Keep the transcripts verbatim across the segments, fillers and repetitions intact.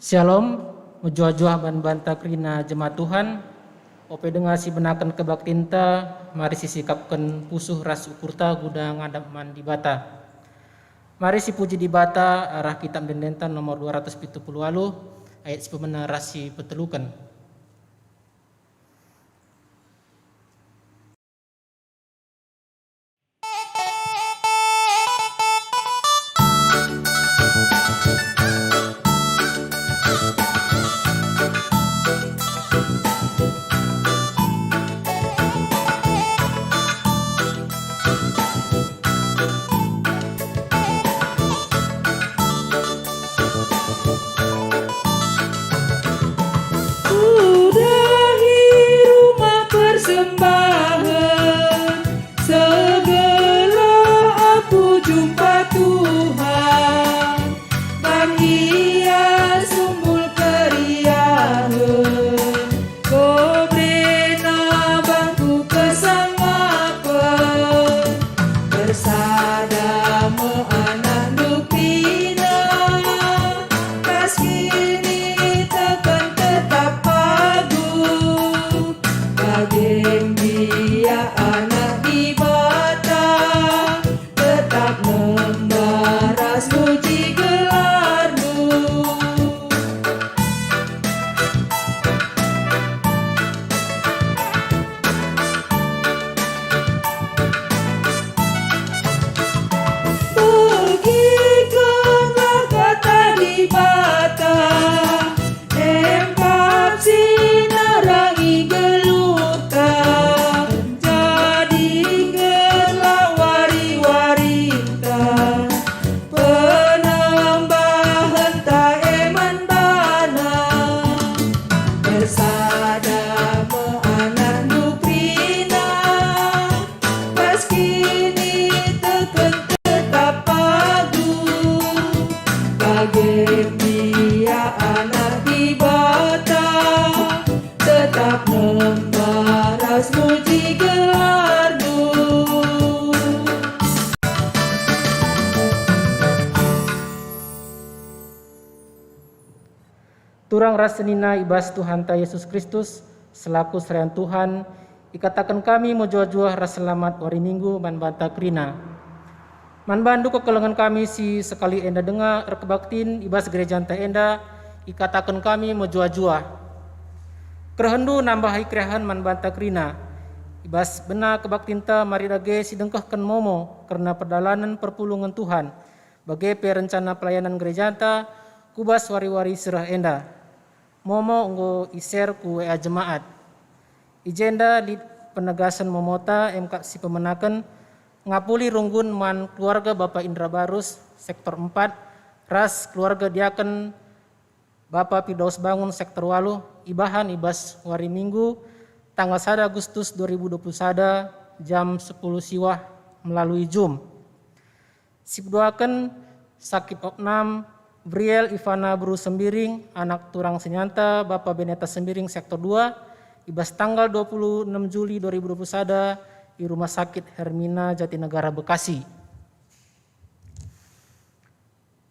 Syalom, mejuah-juah man banta kerina jemaat Tuhan. Ope denga sibenaken kebaktinta, mari sisikapken pusuh ras ukurta guna ngadap man Dibata. Mari sipuji Dibata arah Kitab Ende-Endenta nomor dua ratus pitu puluh waluh, ayat si pemena ras si peteluken. Sada me anakNdu kerina, bas kiniteken tetap pagu, bage me ia anak Dibata, tetap nembah ras muji gelarNdu. Turang ras senina i bas Tuhanta Yesus Kristus, selaku serayan Tuhan, ikataken kami mejuah-juah ras selamat wari Minggu man banta kerina. Man bandu kekelengen kami si sekali enda denga erkebaktin i bas gerejanta enda, ikataken kami mejuah-juah. Kerehendu nambahi kerehen man banta kerina. I bas bena kebaktinta mari dage sidengkehken momo kerna perdalanen perpulungen Tuhan, bage pe rencana pelayanan gerejanta ku bas wari-wari si reh enda. Momo enggo i-share ku W A jemaat. I jenda lit penegasen momota, emkap si pemenaken, ngapuli runggun man keluarga Bapa Indra Barus, sektor empat, ras keluarga diaken Bapa Firdaus Bangun, sektor walu, ibahan i bas wari Minggu, tanggal sada Agustus dua ribu dua puluh sada, jam sepuluh siwah melalui Zoom. Sipeduaken sakit opnam, Briel Ivana beru Sembiring, anak turang senyanta, Bapa Beneta Sembiring, sektor dua, i bas tanggal dua puluh enam Juli dua ribu dua puluh sada i Rumah Sakit Hermina, Jatinegara, Bekasi.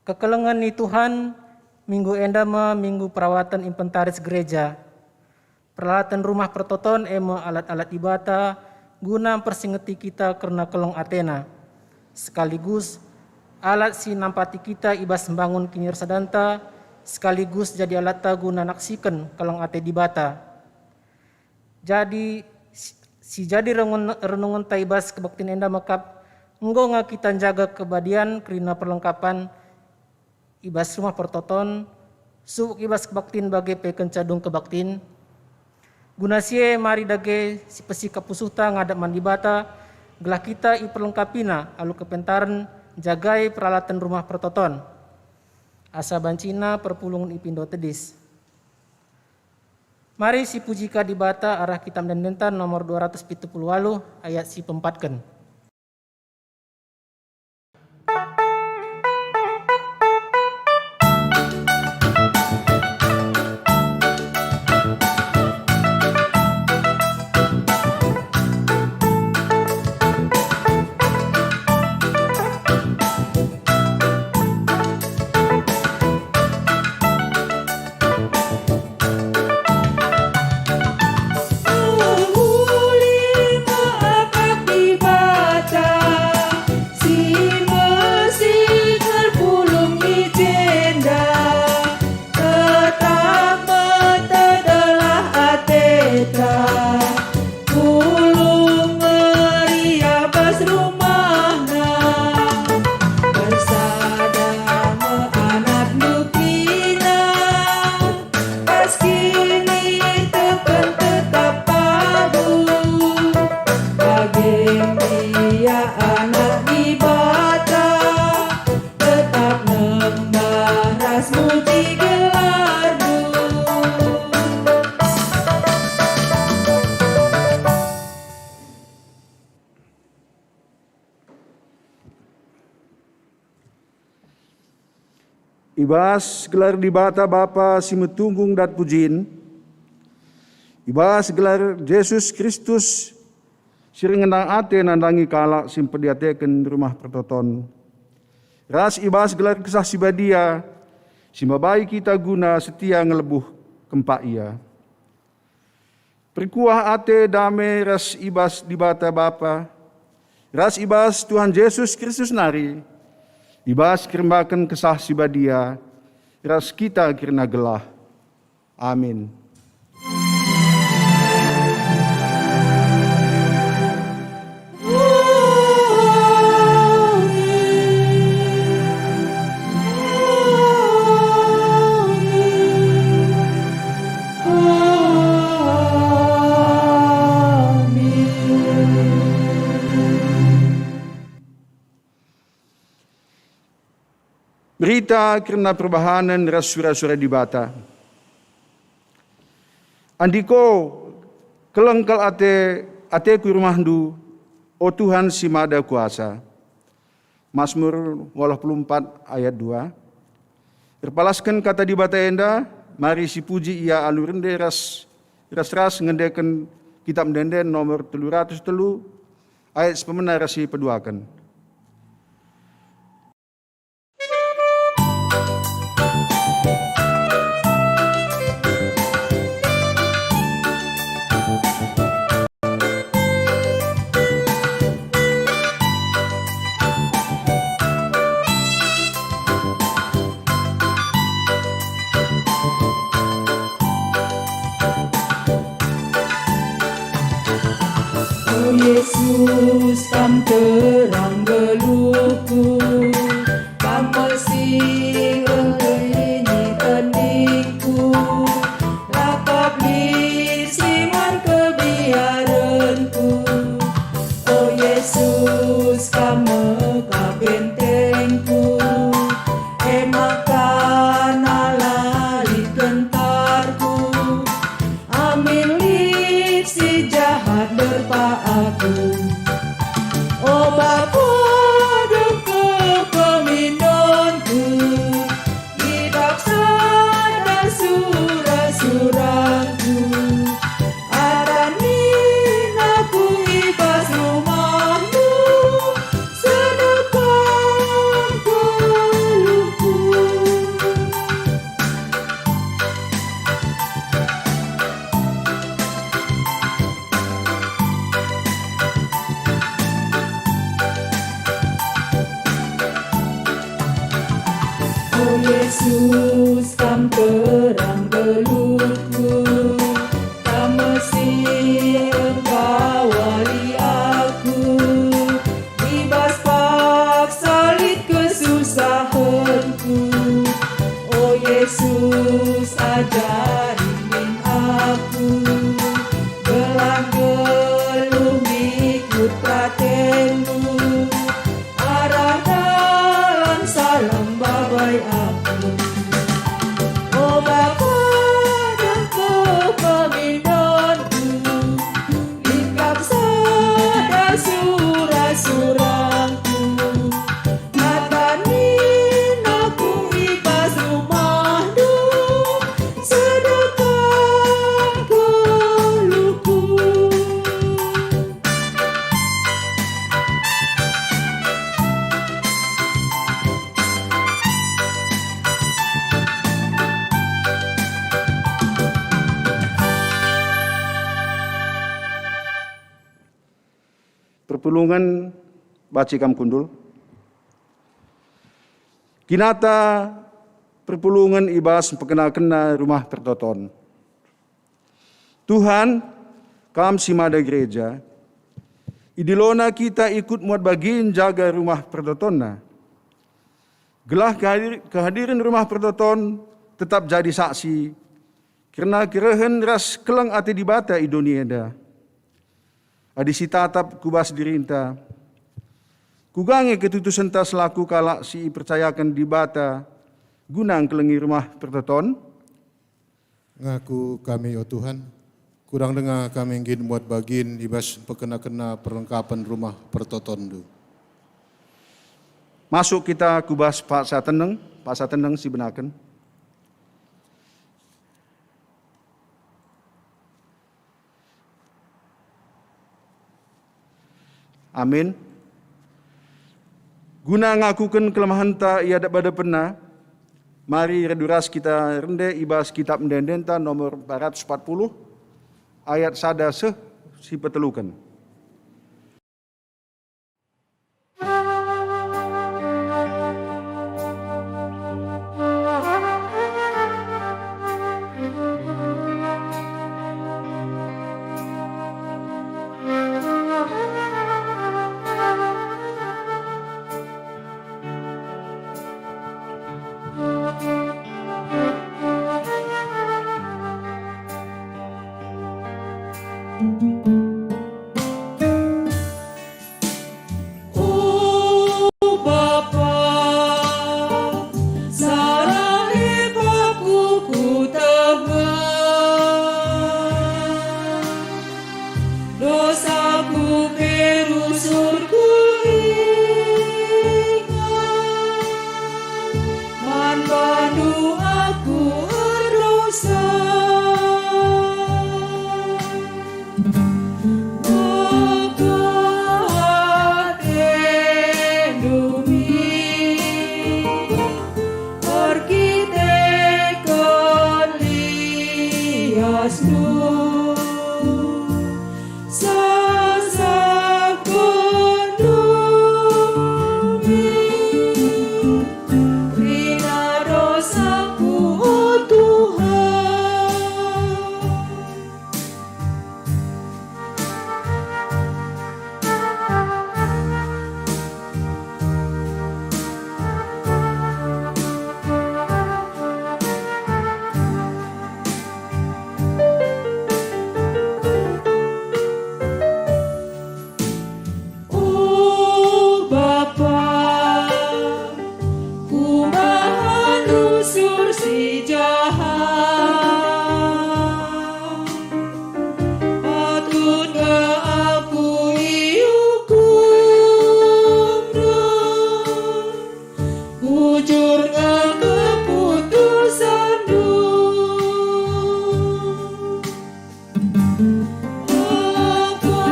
Kekelengen ni Tuhan, minggu enda me minggu perawatan inventaris gereja. Peralatan Rumah Pertoton e me alat-alat Dibata guna mpersingeti kita kerna keleng ateNa, sekaligus alat si nampati kita i bas mbangun kinirasadanta, sekaligus jadi alatta guna naksiken keleng ate Dibata. Jadi, si, si jadi rengun-, renungenta i bas kebaktin enda mekap, enggo nge kita njaga kebadian kerina perlengkapan i bas Rumah Pertoton, subuk i bas kebaktin bage pe kenca dung kebaktin? Guna si e, mari dage sipesikap pusuhta ngadap man Dibata, gelah kita iperlengkapiNa alu kepentaren njagai peralatan Rumah Pertoton, asa bancina perpulungen ipindo tedis. Mari sipuji ka Dibata arah Kitab Ende-Endenta nomor dua ratus pitu puluh waluh ayat si peempatken. Mehuli me akap Dibata, si mesik erpulung i jenda, tetap me tedeh ateta, pulung me ia bas rumahna, ersada me anakNdu kerina. Bas kiniteken tetap pagu, bage me ia anak Dibata, tetap nembah ras muji gelarNdu. I bas gelar Dibata Bapa si metunggung dat pujin, i bas gelar Jesus Kristus si ringendang ate nandangi kalak si mpediateken Rumah Pertoton, ras i bas gelar Kesah Si Badia si mabai kita guna setia ngelebuh kempak Ia. Perkuah ate dame ras i bas Dibata Bapa, ras i bas Tuhan Jesus Kristus nari, i bas kerembaken Kesah Si Badia, ras kita kerina gelah. Amin. Berita kerna perbahanen ras sura-sura Dibata. Andiko keleng kal ate, ateku i rumahNdu, o Tuhan si Mada Kuasa. Masmur waluh puluh empat ayat dua. Erpalasken kata Dibata enda, mari sipuji Ia alu rende ras, ras-ras ngendeken Kitap Ende-enden nomor telu ratus telu, ayat sepemena ras si peduaken. O Yesus, Kam terang geluhku, Kam me si nggelengi tendingku, la kap lit si man kebiarenku. O Yesus, Kam me kap bentengku, e maka la lit gentarku. Amin lit si jahat nderpa aku. O Bapa, dengke peminonku, idap sada sura-surangku. Arah min aku i bas rumahNdu, sedekahken geluhku. O Yesus, Kam terang geluhku, Kam me si engkawali aku, i bas paksa lit kesusahenku. O Yesus, ajari min aku, gelah geluh ngikut peratenNdu, arah dalan salam babai aku. O Bapa, dengke peminonku, ikap sada sura-surangku. Arah min aku i bas rumahNdu, sedekahken geluhku. Perpulungen, banci kam kundul. Kinata perpulungen i bas mpekenakenna Rumah Pertoton. Tuhan, Kam si mada gereja, idilona kita ikut muat bagin jaga Rumah Pertotonna. Gelah kehadir-, kehadiren Rumah Pertoton tetap jadi saksi kerna kerehen ras keleng ate Dibata i doni enda. Adi sitatap ku bas dirinta, kuga nge ketutusenta selaku kalak si ipercayaken Dibata guna ngkelengi Rumah Pertoton? Ngaku kami, o Tuhan, kurang denga kami nggit muat bagin i bas mpekenakenna perlengkapen Rumah Pertoton-Ndu. Masuk kita ku bas paksa teneng, paksa teneng sibenaken. Amin. Guna ngakuken kelemahenta i adep-adepenNa, mari radu ras kita rende i bas Kitap Ende-endenta nomor empat ratus empat puluh, ayat sada seh si peteluken. O Bapa, sarahi aku ku tehe. Mekuah atendu min erkiteken liasndu, sasapkendu min kerina dosaku, o Tuhan. O Bapa, kubahan usur si jahat, patut nge aku iukumNdu, bujur nge keputusanNdu. Apa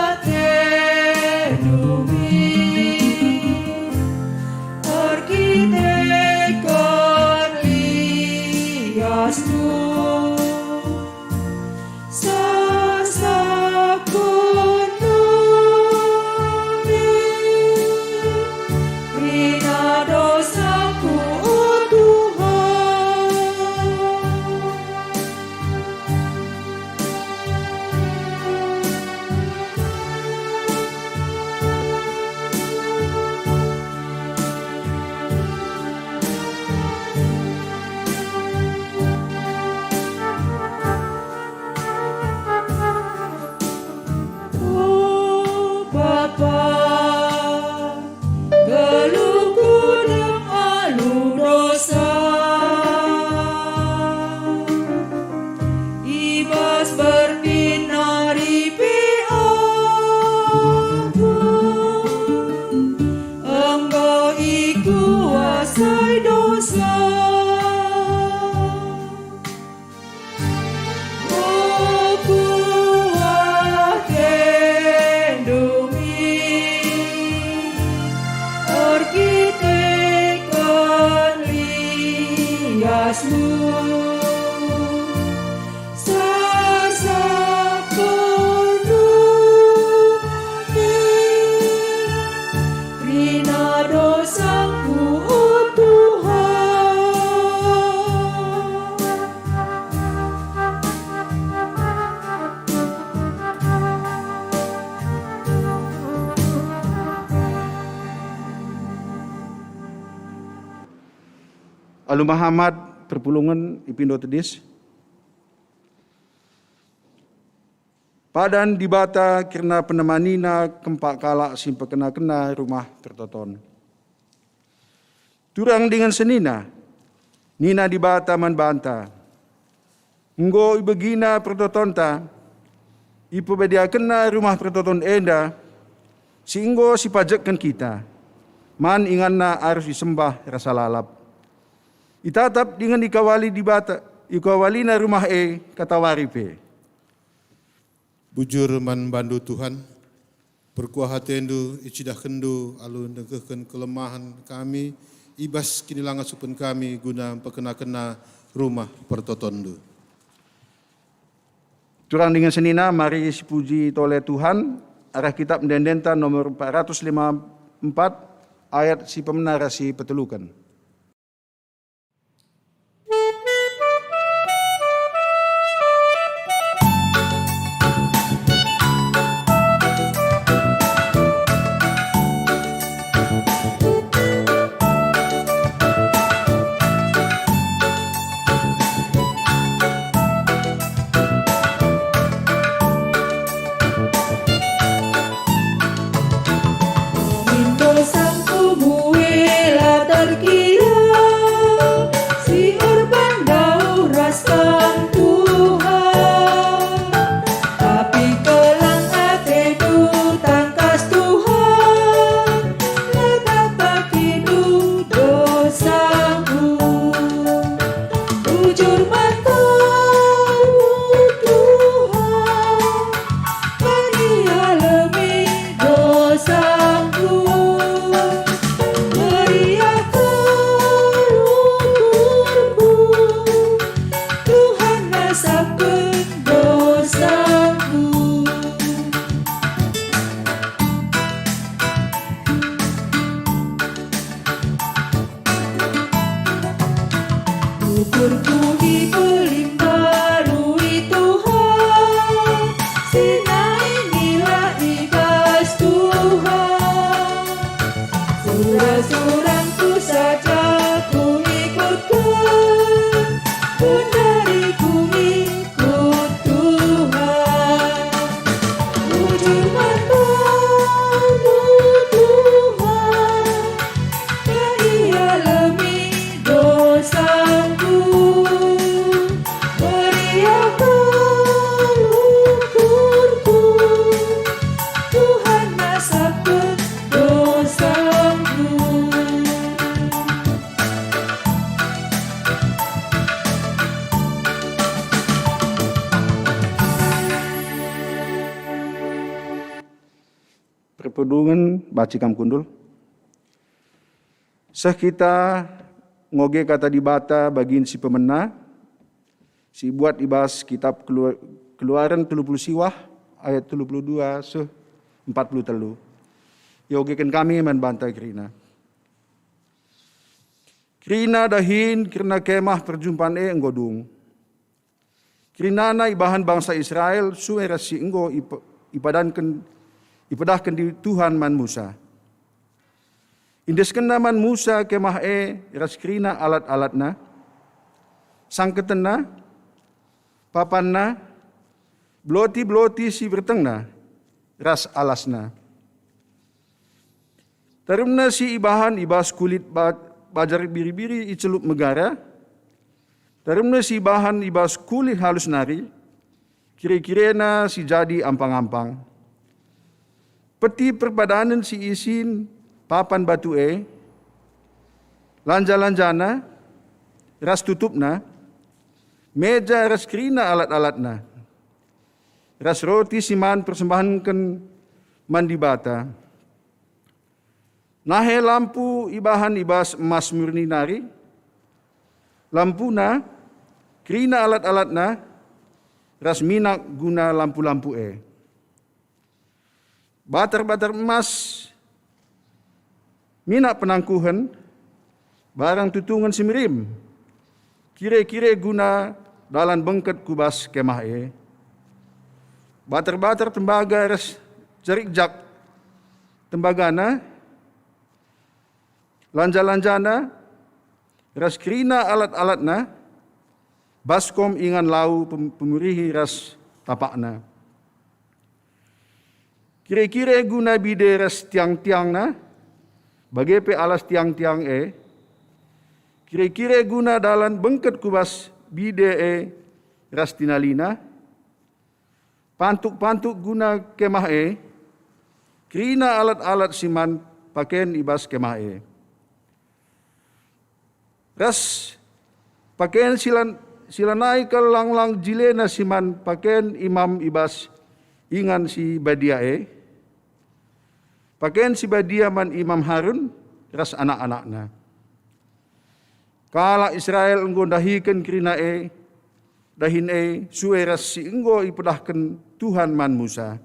atendu min erkiteken liasndu, sasapkendu min kerina dosaku, o Tuhan. O Bapa, geluhku dem alu dosa. I bas berpin nari pe aku enggo ikuasai dosa. Mekuah atendu min erkiteken liasndu, sasapkendu min kerina dosaku, o Tuhan. Alu mehamat perpulungen ipindo tedis. Padan Dibata kerna penemanina kempak kalak si mpekena-kena Rumah Pertoton. Turang dingen senina, nina Dibata man banta, "Enggo ibegina pertotonta, ipebadiakenna Rumah Pertoton enda, si enggo sipajekken kita, man inganna arus isembah rasa lalap. Itatap dingen ikawali Dibata, ikawalina rumah e katawari pe." Bujur man bandu Tuhan, perkuah atendu icidahkenndu alu ndengkehken kelemahen kami i bas kinilangan supen kami guna mpekena-kena Rumah Pertotonndu. Turang dingen senina, mari sipuji tole Tuhan arah kitab ende-endenta nomor empat ratus lima empat, ayat si pemena ras si peteluken. Minta sangku buela terkini. Perpulungen, banci kam kundul. Seh kita ngoge Kata Dibata bagin si pemena, si ibuat i bas Kitab Kelua-, Keluaren telu puluh siwah ayat telu puluh dua seh empat puluh telu. Iogeken kami man banta kerina. Kerina dahin kerna Kemah Perjumpan e enggo dung. Kerinana ibahan bangsa Israel sue ras si enggo ipe-, ipadanken, ipedahken di Tuhan man Musa. Iendeskenna man Musa Kemah e ras kerina alat-alatna, sangketenna, papanna, beloti-beloti si bertengna, ras alasna. Tarumna si ibahan i bas kulit ba-, bajar biri-biri i celup megara, tarumna si ibahan i bas kulit halus nari, kire-kirena si jadi ampang-ampang. Peti perpadanen si isin papan batu e, lanja-lanjana, ras tutupna, meja ras kerina alat-alatna, ras roti si man persembahenken man Dibata. Nahe lampu ibahan i bas emas murni nari, lampuna, kerina alat-alatna, ras minak guna lampu-lampu e. Batar-batar emas, minak penangkuhen, barang tutungen si merim, kire-kire guna dalan bengket ku bas Kemah e. Batar-batar tembaga ras jerikjak tembagana, lanja-lanjana, ras kerina alat-alatna, baskom ingan lau pem-, pemurihi ras tapakna. Kire-kire guna bide ras tiang-tiangna, bage pe alas tiang-tiang e. Kire-kire guna dalan bengket ku bas bide e ras tinalina. Pantuk-pantuk guna Kemah e, kerina alat-alat si man paken i bas Kemah e. Ras paken si lan-, si lanai kal langlang jilena si man paken imam i bas ingan si badia e, paken si badia man Imam Harun ras anak-anakna. Kalak Israel enggo ndahiken kerina e, dahin e, sue ras si enggo ipedahken Tuhan man Musa.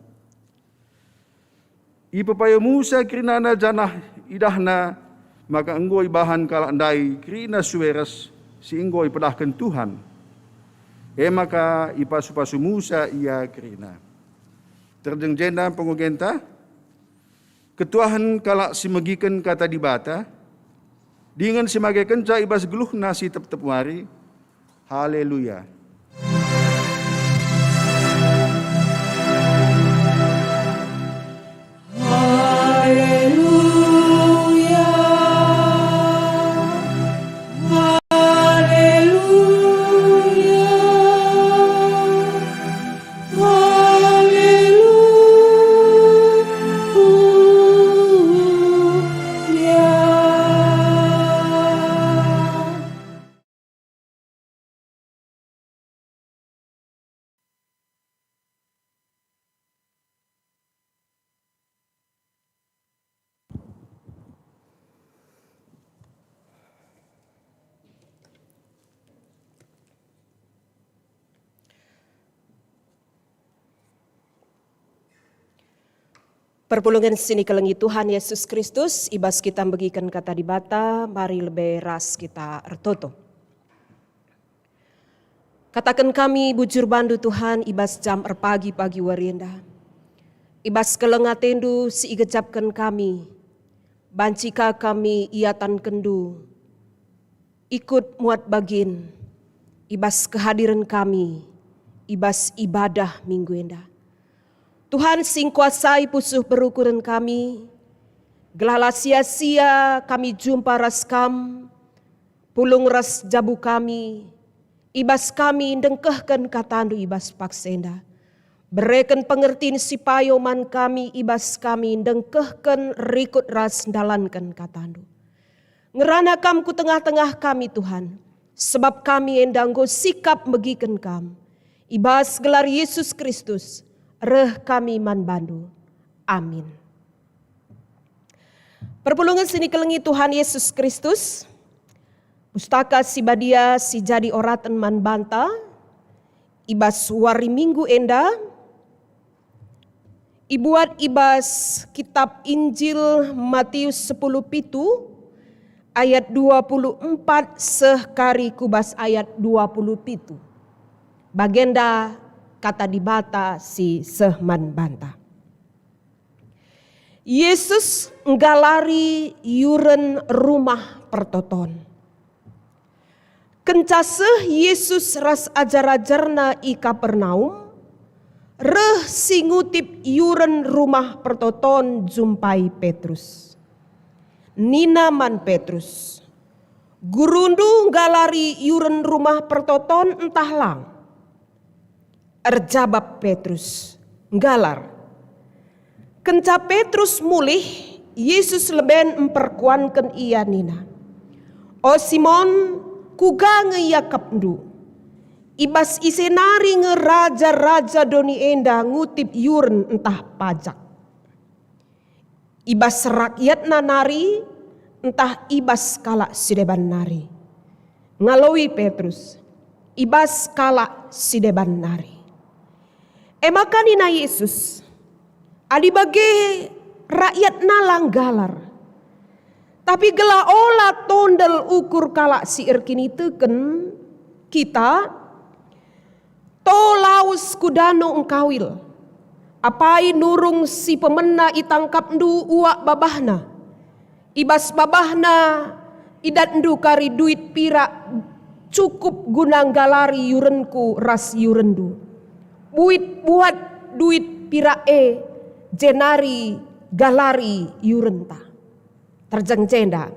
Ipepayo Musa kerinana janah idahna maka enggo ibahan kalak ndai kerina sue ras si enggo ipedahken Tuhan. E maka ipasu-pasu Musa ia kerina. Terjeng jenda pengogenta, ketuahen kalak si megiken Kata Dibata, dingen si magekenca i bas geluhna si tep-tep wari. Haleluya! Haleluya! Haleluya! Haleluya. Perpulungen si nikelengi Tuhan Yesus Kristus, i bas kita megiken Kata Dibata, mari lebe ras kita ertoto. Kataken kami bujur bandu, Tuhan, i bas jam erpagi-pagi wari enda. I bas keleng atendu si igejapken kami, banci ka kami iatankenNdu ikut muat bagin i bas kehadiren kami i bas ibadah minggu enda. Tuhan si ngkuasai pusuh perukuren kami, gelah la sia-sia kami jumpa ras Kam, pulung ras jabu kami, i bas kami ndengkehken KataNdu i bas paksa enda. Bereken pengertin si payo man kami i bas kami ndengkehken rikut ras ndalanken KataNdu. Ngerana Kam ku tengah-tengah kami, Tuhan, sebab kami enda enggo sikap megiken Kam. I bas gelar Yesus Kristus, reh kami man bandu. Amin. Perpulungen si nikelengi Tuhan Yesus Kristus, Pustaka Si Badia si jadi oraten man banta i bas wari Minggu enda, ibuat i bas kitab Injil Matius sepuluh pitu ayat dua puluh empat seh kari ku bas ayat dua puluh pitu. Bagenda kata Dibata si seh man banta. Yesus nggalari yuren Rumah Pertoton. Kenca seh Yesus ras ajar-ajarNa i Kapernaum, reh si ngutip yuren Rumah Pertoton jumpai Petrus. Nina man Petrus, "Gurundu nggalari yuren Rumah Pertoton ntah lang?" Erjabap Petrus, "Nggalar." Kenca Petrus mulih, Yesus leben mperkuanken ia nina, "O Simon, kuga nge iakapndu? I bas ise nari nge raja-raja doni enda ngutip yuren ntah pajak? I bas rakyatna nari, ntah i bas kalak si deban nari?" Ngaloi Petrus, "I bas kalak si deban nari." E maka nina Yesus, "Adi bage, rakyatna la nggalar. Tapi gelah ola tondel ukur kalak si erkiniteken kita, to lawes ku Dano Engkawil. Apai nurung si pemena itangkapndu uak babahna. I bas babahna idatndu kari duit pirak cukup guna nggalari yurenku ras yurenndu. Buit buat duit pirak e, jenari galari yurenta." Terjeng jenda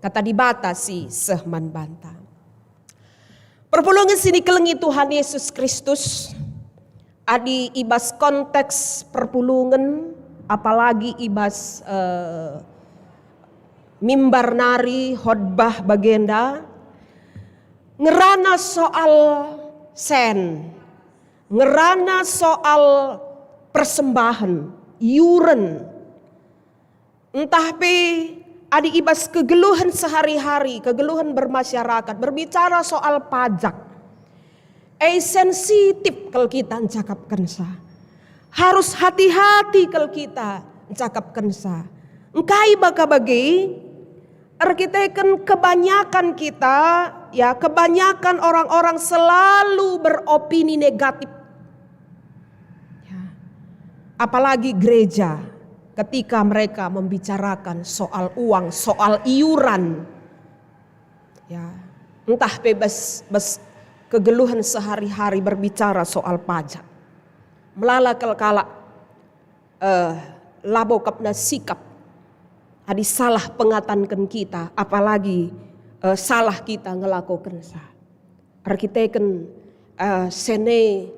kata Dibata si seh man banta. Perpulungen si nikelengi Tuhan Yesus Kristus, adi i bas konteks perpulungen, apalagi i bas, eh, mimbar nari, khotbah bagenda, ngerana soal sen, ngerana soal persembahen, yuren, ntah pe adi i bas kegeluhen sehari-hari, kegeluhen bermasyarakat, berbicara soal pajak, e sensitif kal kita ncakapkensa. Harus hati-hati kal kita ncakapkensa. Engkai maka bage? Erkiteken kebanyakan kita, ya, kebanyakan orang-orang selalu beropini negatif. Ya. Apalagi gereja, ketika mereka membicarakan soal uang, soal iuran, ya, ntah pe bas, bas kegeluhen sehari-hari berbicara soal pajak, melala kal kalak, eh, labo kepna sikap. Adi salah pengatanken kita, apalagi, eh, salah kita ngelakokensa. Erkiteken, eh, sene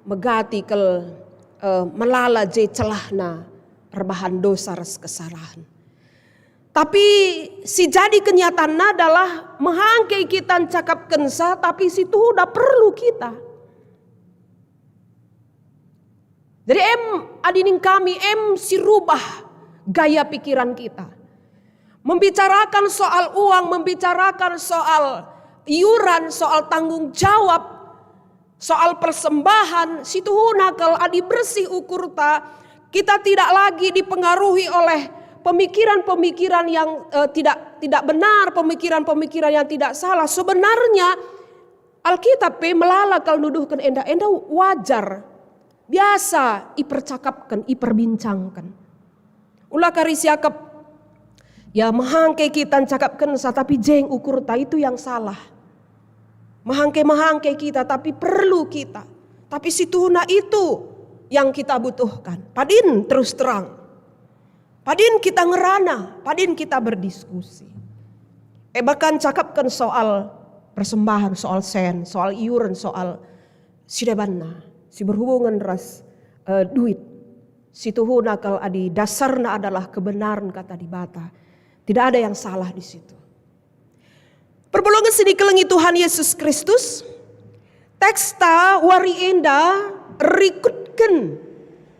megati kal, eh, melala je celahna erbahan dosa ras kesalahen. Tapi si jadi kenyataanna adalah mehangke kita ncakapkensa, tapi si tuhuna perlu kita. Jadi em, adi ning kami, em si rubah gaya pikiran kita. Membicarakan soal uang, membicarakan soal iuran, soal tanggung jawab, soal persembahan, si tuhuna kal adi bersih ukurta, kita tidak lagi dipengaruhi oleh pemikiran-pemikiran yang, eh, tidak, tidak benar, pemikiran-pemikiran yang tidak salah. Sebenarnya Alkitab pe melala kal nuduhken enda, enda wajar, biasa ipercakapken, iperbincangken. Ula kari siakap, ya, mehangke kita ncakapkensa, tapi jeng ukurta, itu yang salah. Mehangke-mehangke kita, tapi perlu kita. Tapi si tuhuna itu yang kita butuhkan. Padin terus terang. Padin kita ngerana, padin kita berdiskusi. E bahkan cakapken soal persembahan, soal sen, soal iuran, soal si debanna, si berhubungan ras, eh, duit. Si tuhuna kal adi dasarna adalah kebenaran kata Dibata. Tidak ada yang salah di situ. Perpulungen si dikelengi Tuhan Yesus Kristus, teksta wari enda rikutken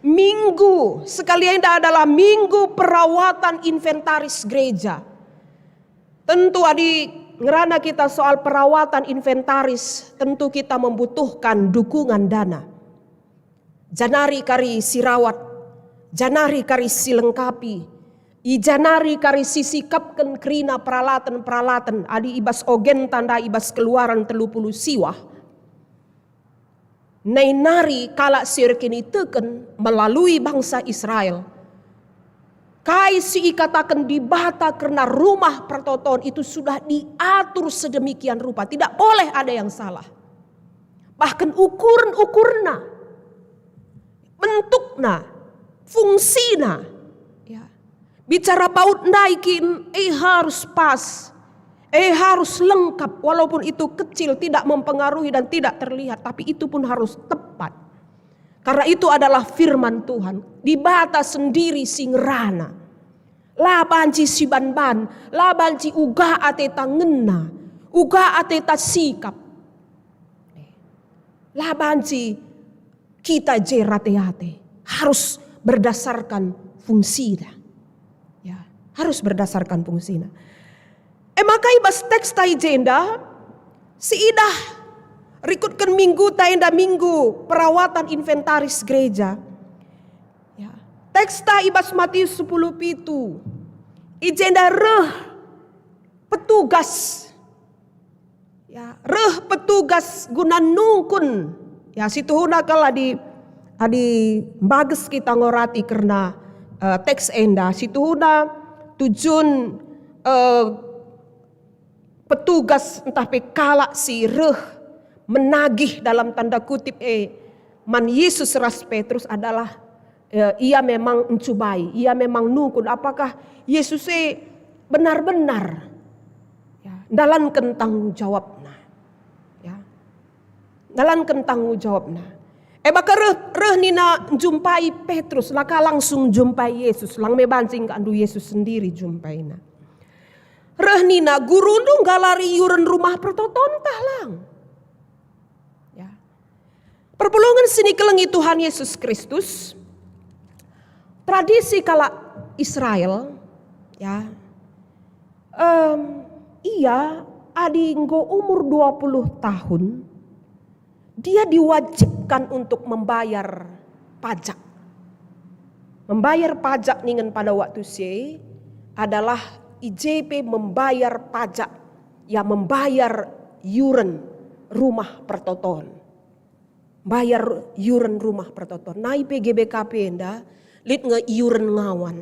Minggu sekali enda adalah minggu perawatan inventaris gereja. Tentu adi ngerana kita soal perawatan inventaris, tentu kita membutuhkan dukungan dana. Janari kari si rawat, janari kari si lengkapi, i janari kari si sikapken kerina peralaten-peralaten adi i bas ogen tanda i bas Keluaran telu puluh siwah. Nai nari kalak si erkiniteken melalui bangsa Israel. Kai si ikataken Dibata kerna rumah pertoton itu sudah diatur sedemikian rupa, tidak boleh ada yang salah. Bahkan ukuren-ukurna, bentukna, fungsina, ya. Bicara baut ndai kin, eh, harus pas, eh, harus lengkap, walaupun itu kecil, tidak mempengaruhi dan tidak terlihat, tapi itu pun harus tepat. Karena itu adalah firman Tuhan. Dibata sendiri si ngerana. La banci siban-ban, la banci uga ateta ngena, uga ateta sikap. La banci kita je rate-ate, harus berdasarkan fungsina. Ya, harus berdasarkan fungsina. E maka i bas teks ta i jenda, siidah rikutken minggu ta enda minggu perawatan inventaris gereja. Ya, teks ta i bas Matius sepuluh pitu, i jenda reh petugas. Ya, reh petugas guna nungkun. Ya, situhuna kal adi, adi mbages kita ngorati kerna, eh, teks enda, situhuna tujun, eh, petugas ntah pe kalak si reh menagih dalam tanda kutip, eh, man Yesus ras Petrus adalah, eh, ia memang ncubai, ia memang nungkun apakah Yesus e benar-benar, ya, ndalanken tanggung jawabna. Ya. Ndalanken tanggung jawabna. E maka reh, reh nina njumpai Petrus, la ka langsung njumpai Yesus, lang me banci engkandu Yesus sendiri jumpaina. Reh nina, "Gurundu nggalari yuren rumah pertoton tah lang?" Ya. Perpulungen si nikelengi Tuhan Yesus Kristus, tradisi kalak Israel, ya, em, ia adi enggo umur dua puluh tahun, dia diwajibkan untuk membayar pajak. Membayar pajak ningen pada waktu si e adalah i je pe membayar pajak, ya, membayar yuren rumah pertoton. Bayar yuren rumah pertoton. Nai pe G B K P enda lit nge yuren ngawan.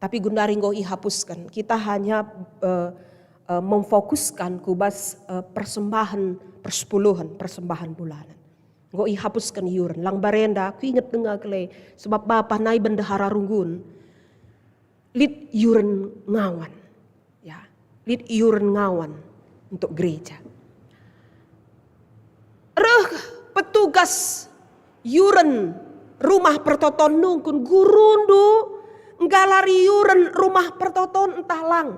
Tapi gundari enggo ihapusken. Kita hanya, eh, eh, memfokuskan ku bas, eh, persembahan persepuluhen, persembahan bulanan. Enggo ihapusken yuren. Lang barenda, kuinget denga kele, sebab bapa nai bendahara runggun. Lit yuren ngawan. Ya, lit yuren ngawan untuk gereja. Reh petugas yuren rumah pertoton nungkun, "Gurundu nggalari yuren rumah pertoton ntah lang?"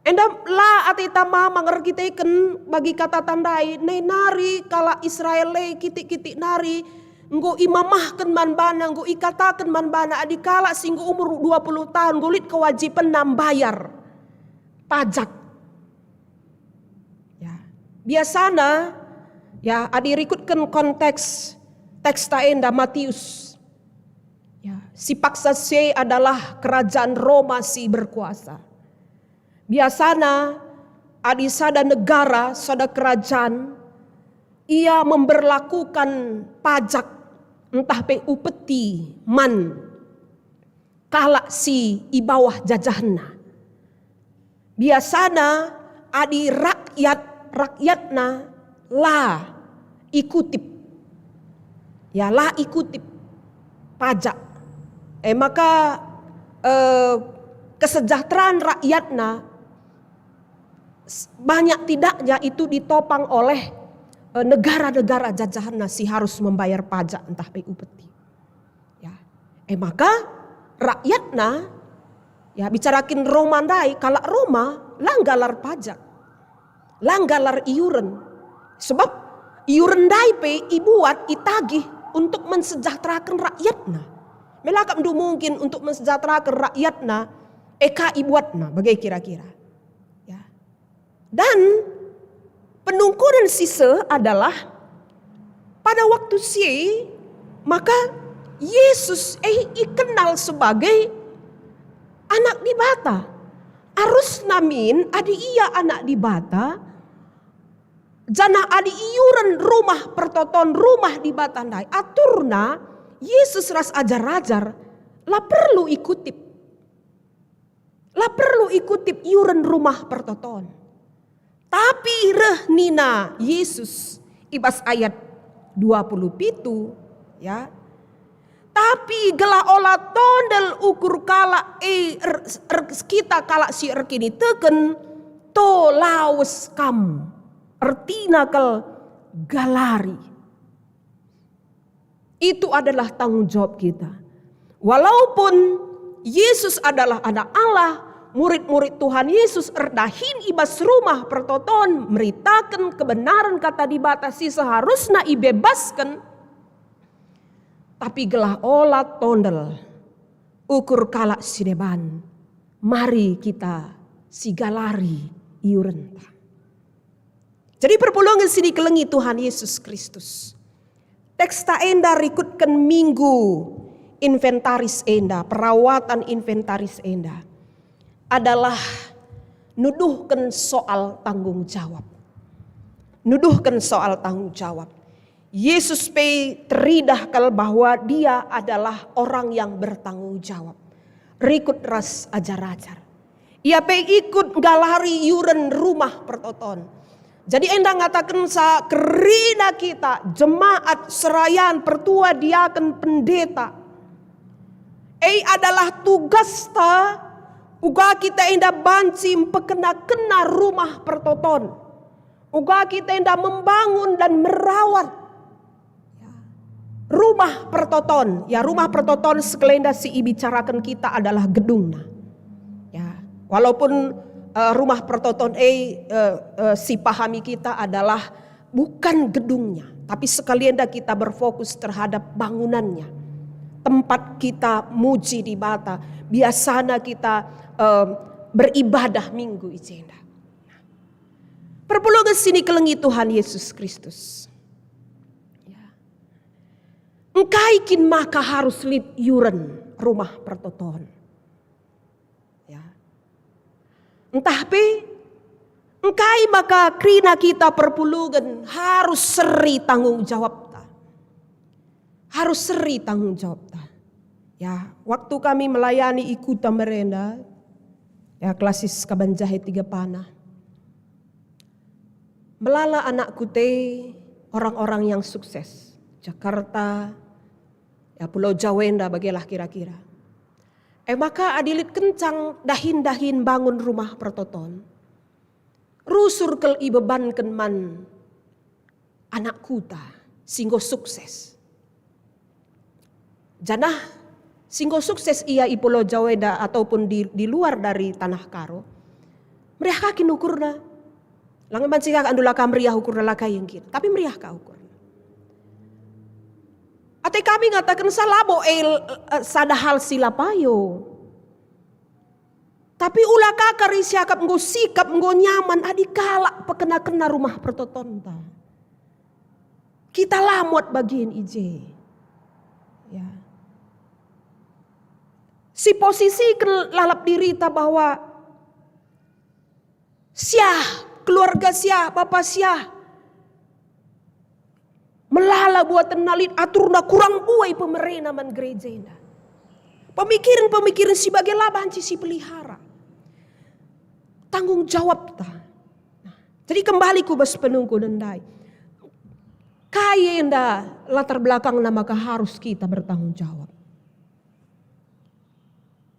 Enda la ateta mamang erkiteken bagi kata tandai, nai nari kalak Israel e kitik-kitik nari enggo imamahken man bana, enggo ikataken man bana, adi kalak si enggo umur dua puluh tahun enggo lit kewajibenna mbayar pajak. Ya. Biasana, ya, adi rikutken konteks teks ta enda Matius, ya, si paksa si e adalah kerajaan Roma si berkuasa. Biasana, adi sada negara, sada kerajaan, ia memberlakukan pajak ntah pe upeti man kalak si i bawah jajahenna. Biasana adi rakyat, rakyatna la ikutip, ya, la ikutip pajak, e maka, eh, kesejahteraan rakyatna s-, banyak tidaknya itu ditopang oleh, eh, negara-negara jajahanna si harus membayar pajak ntah pe upeti. Ya. E maka rakyatna, ya, bicarakin Roma ndai, kalak Roma la nggalar pajak, la nggalar iuren. Sebab iuren ndai pe ibuat, itagih untuk mensejahteraken rakyatna. Melakap ndu mungkin untuk mensejahteraken rakyatna, eka ibuatna, bage kira-kira. Ya. Dan penungkunen si seh adalah pada waktu si e, maka Yesus e ikenal sebagai Anak Dibata. Arusna min adi ia Anak Dibata, janah adi iuren rumah pertoton rumah Dibata ndai, aturna Yesus ras ajar-ajar la perlu ikutip. La perlu ikutip iuren rumah pertoton. Tapi reh nina Yesus i bas ayat dua puluh pitu, ya. Tapi gelah ola tondel ukur kalak e er-, er-, kita kalak si erkiniteken, to lawes kam. Ertina kal galari. Itu adalah tanggung jawab kita. Walaupun Yesus adalah Anak Allah, murid-murid Tuhan Yesus erdahin i bas rumah pertoton meritaken kebenaran Kata Dibata si seharusna ibebasken, tapi gelah ola tondel ukur kalak si deban, mari kita sigalari iurenta. Jadi perpulungen si dikelengi Tuhan Yesus Kristus. Teksta enda rikutken minggu inventaris enda, perawatan inventaris enda adalah nuduhken soal tanggung jawab. Nuduhken soal tanggung jawab. Yesus pe teridah kal bahwa Dia adalah orang yang bertanggung jawab. Rikut ras ajar-ajar. Ia pe ikut nggalari iuren rumah pertoton. Jadi enda ngatakenca kerina kita, jemaat serayan, pertua, diaken, pendeta. E adalah tugasta uga kita enda banci mpekena-kena rumah pertoton. Uga kita enda membangun dan merawat, ya, rumah pertoton. Ya, rumah pertoton sekalenda si ibicaraken kita adalah gedungna. Ya, walaupun, eh, rumah pertoton e, eh, eh, si pahami kita adalah bukan gedungnya, tapi sekalenda kita berfokus terhadap bangunannya. Tempat kita muji Dibata, biasana kita, eh, beribadah minggu i jenda. Perpulungen si dikelengi Tuhan Yesus Kristus. Ya. Engkai kin maka harus lit iuren rumah pertoton? Ya. Ntah pe, engkai maka kerina kita perpulungen harus seri tanggung jawabta? Harus seri tanggung jawabta. Ya, waktu kami melayani i Kuta Merenda, ya, klasis Kabanjahe Tiga Panah, melala anakku te orang-orang yang sukses. Jakarta, ya, Pulau Jawa enda bagelah kira-kira. E maka adi lit kencang dahin-dahin bangun rumah pertoton, rusur kal ibebanken man anak kuta si enggo sukses. Janah si enggo sukses ia i Pulau Jawa enda ataupun di, di luar dari Tanah Karo, meriah ka kin ukurna? Langen banci ka ndula ka meriah ukurna, la ka ia nggit, tapi meriah ka ukurna. Ate kami ngatakenca labo e, eh, sada hal si la payo. Tapi ula ka kari siakap enggo sikap, enggo nyaman adi kalak pekena-kena rumah pertotonta. Kita la muat bagian i je. Ya. Siposisiken lalap dirita bahwa siah, keluarga siah, bapa siah, melala buatenna lit, aturna kurang buai pemerena man gereja enda. Pemikiren-pemikiren si bage la banci sipelihara. Tanggung jawabta. Nah, jadi kembali ku bas penungkunen ndai. Kai enda latar belakangna maka harus kita bertanggung jawab?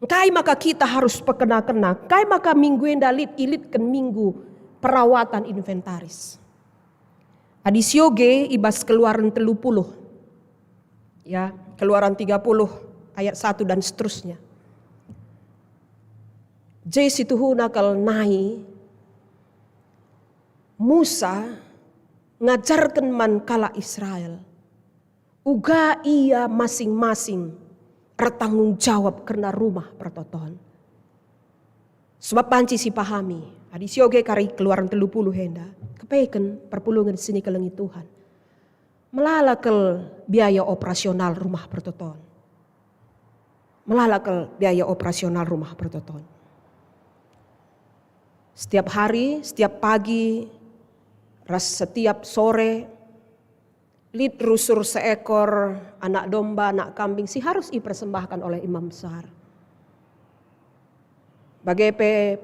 Engkai maka kita harus pekena-kena? Engkai maka minggu enda lit ilitken minggu perawatan inventaris? Adi sioge i bas Keluaran telu puluh, ya, Keluaran tiga puluh ayat satu dan seterusnya. Je situhuna kal nai Musa ngajarken man kalak Israel Uga ia masing-masing ertanggung jawab kerna rumah pertoton. Sebab banci sipahami, adi sioge kari Keluaran telu puluh enda, kepeken perpulungen si nikelengi Tuhan. Melala kal biaya operasional rumah pertoton. Melala kal biaya operasional rumah pertoton. Setiap hari, setiap pagi, ras setiap sore, lit rusur seekor anak domba, anak kambing si harus ipersembahkan oleh imam besar. Bage pe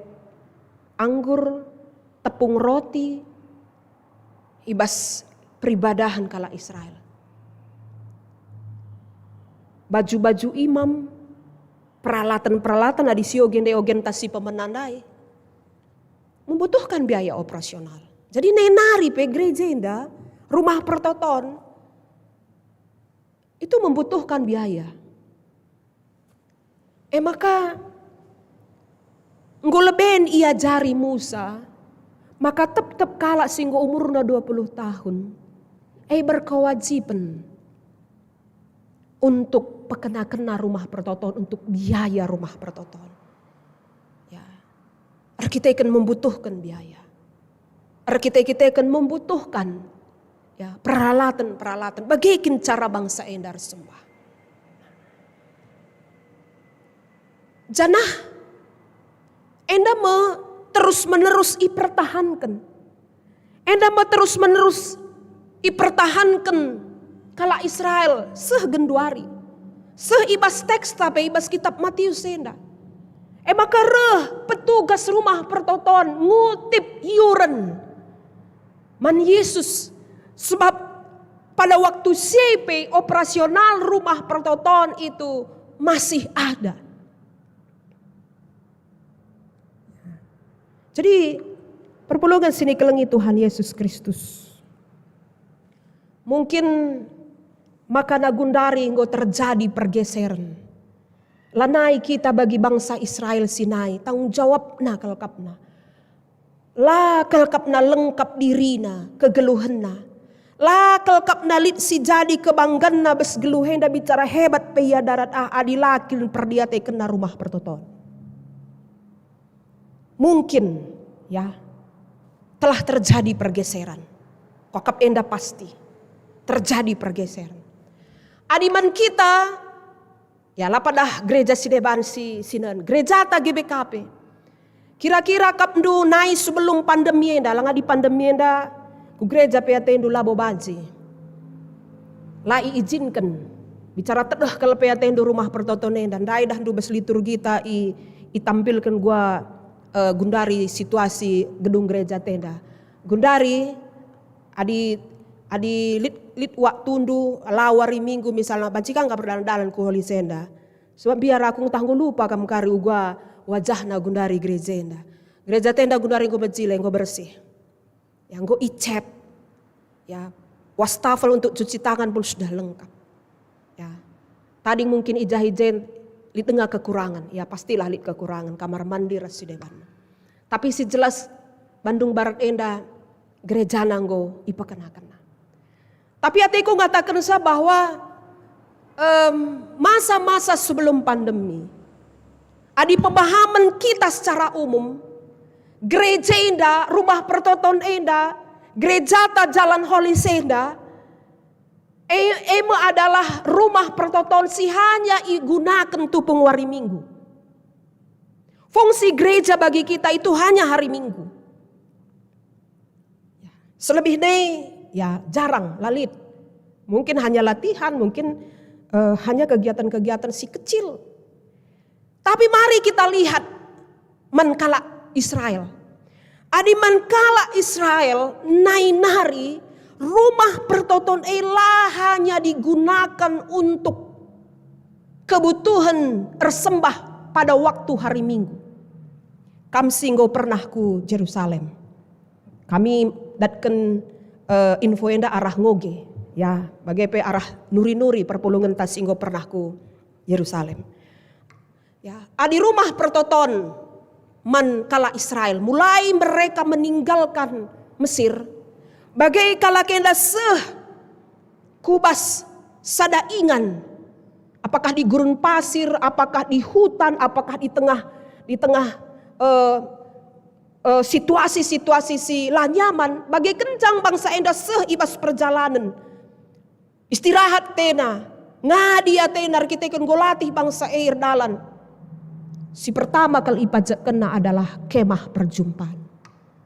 anggur, tepung roti, i bas peribadahen kalak Israel. Baju-baju imam, peralatan-peralatan adi sioge ndai ogenta si pemena ndai, membutuhkan biaya operasional. Jadi nai nari pe gereja enda, rumah pertoton, itu membutuhkan biaya. E maka, enggo leben iajari Musa, maka tep-tep kalak si enggo umurna dua puluh tahun, e berkewajiben untuk pekena-kena rumah pertoton, untuk biaya rumah pertoton. Ya. Erkiteken membutuhkan biaya. Erkite-kiteken membutuhkan, ya, peralatan-peralatan. Bage kin cara bangsa enda ersembah. Janah enda me terus-menerus ipertahanken. Enda me terus-menerus ipertahanken kalak Israel seh genduari. Seh i bas teksta pe i bas kitab Matius enda. E maka reh petugas rumah pertoton ngutip yuren man Yesus, sebab pada waktu si pe operasional rumah pertoton itu masih ada. Jadi, perpulungen si nikelengi Tuhan Yesus Kristus. Mungkin maka gundari enggo terjadi pergeseran. Lanai kita bagi bangsa Israel si nai, tanggung jawabna kelkapna. La kelkapna lengkap dirina, kegeluhenna. La kelkapna lit si jadi kebangganna bas geluh enda, bicara hebat pe ia darat ah adi la kin perdiatekenna rumah pertoton. Mungkin, ya, telah terjadi pergeseran. Kuakap enda pasti terjadi pergeseran. Adi man kita, ya, la padah gereja si deban si, sinen, gerejata G B K P. Kira-kira akapndu nai sebelum pandemi enda, langa adi pandemi enda, ku gereja pe atendu labo banci. La iijinken. Bicara tedeh kal pe atendu rumah pertoton enda, ndai dah ndu bas liturgita i, itampilken gua, eh, gundari situasi gedung gereja tenda. Gundari, adi, adi lit, lit waktundu, la wari Minggu misalna, banci ka enggo perdalan-dalan ku Holy Senda. Sebab biar aku ngetah enggo lupa kam kari uga wajahna gundari gereja enda. Gereja tenda gundari enggo mejile, enggo bersih. Ya, enggo icet. Ya, wastafel untuk cuci tangan pun sudah lengkap. Ya. Tading mungkin i jah i je lit denga kekurangan. Ya, pastilah lit kekurangan kamar mandi ras si deban. Tapi si jelas Bandung Barat enda gerejana enggo ipekenakenna. Tapi ateku ngatakensa bahwa, em, masa-masa sebelum pandemi, adi pemahaman kita secara umum, gereja enda, rumah pertoton enda, gerejata Jalan Holy Senda, e, e me adalah rumah pertoton si hanya igunaken tupung wari Minggu. Fungsi gereja bagi kita itu hanya hari Minggu. Ya, selebih nai, ya, jarang, la lit. Mungkin hanya latihan, mungkin, eh, hanya kegiatan-kegiatan si kecil. Tapi mari kita lihat man kalak Israel. Adi man kalak Israel nai nari rumah pertoton e la hanya digunakan untuk kebutuhan ersembah pada waktu hari Minggu. Kam si enggo pernah ku Jerusalem. Kami datken, eh, info enda arah Ngoge, ya, bage pe arah nuri-nuri perpulungenta si enggo pernah ku Yerusalem. Ya, adi rumah pertoton man kalak Israel, mulai mereka meninggalkan Mesir, bage kalak enda seh ku bas sada ingan, apakah di gurun pasir, apakah di hutan, apakah di tengah, di tengah, eh, eh, situasi-situasi si la nyaman, bage kenca bangsa enda seh i bas perjalanen. Istirahat atena, ngadi atena erkiteken enggo latih bangsa e erdalan. Si pertama kal ipajekkenna adalah kemah perjumpaan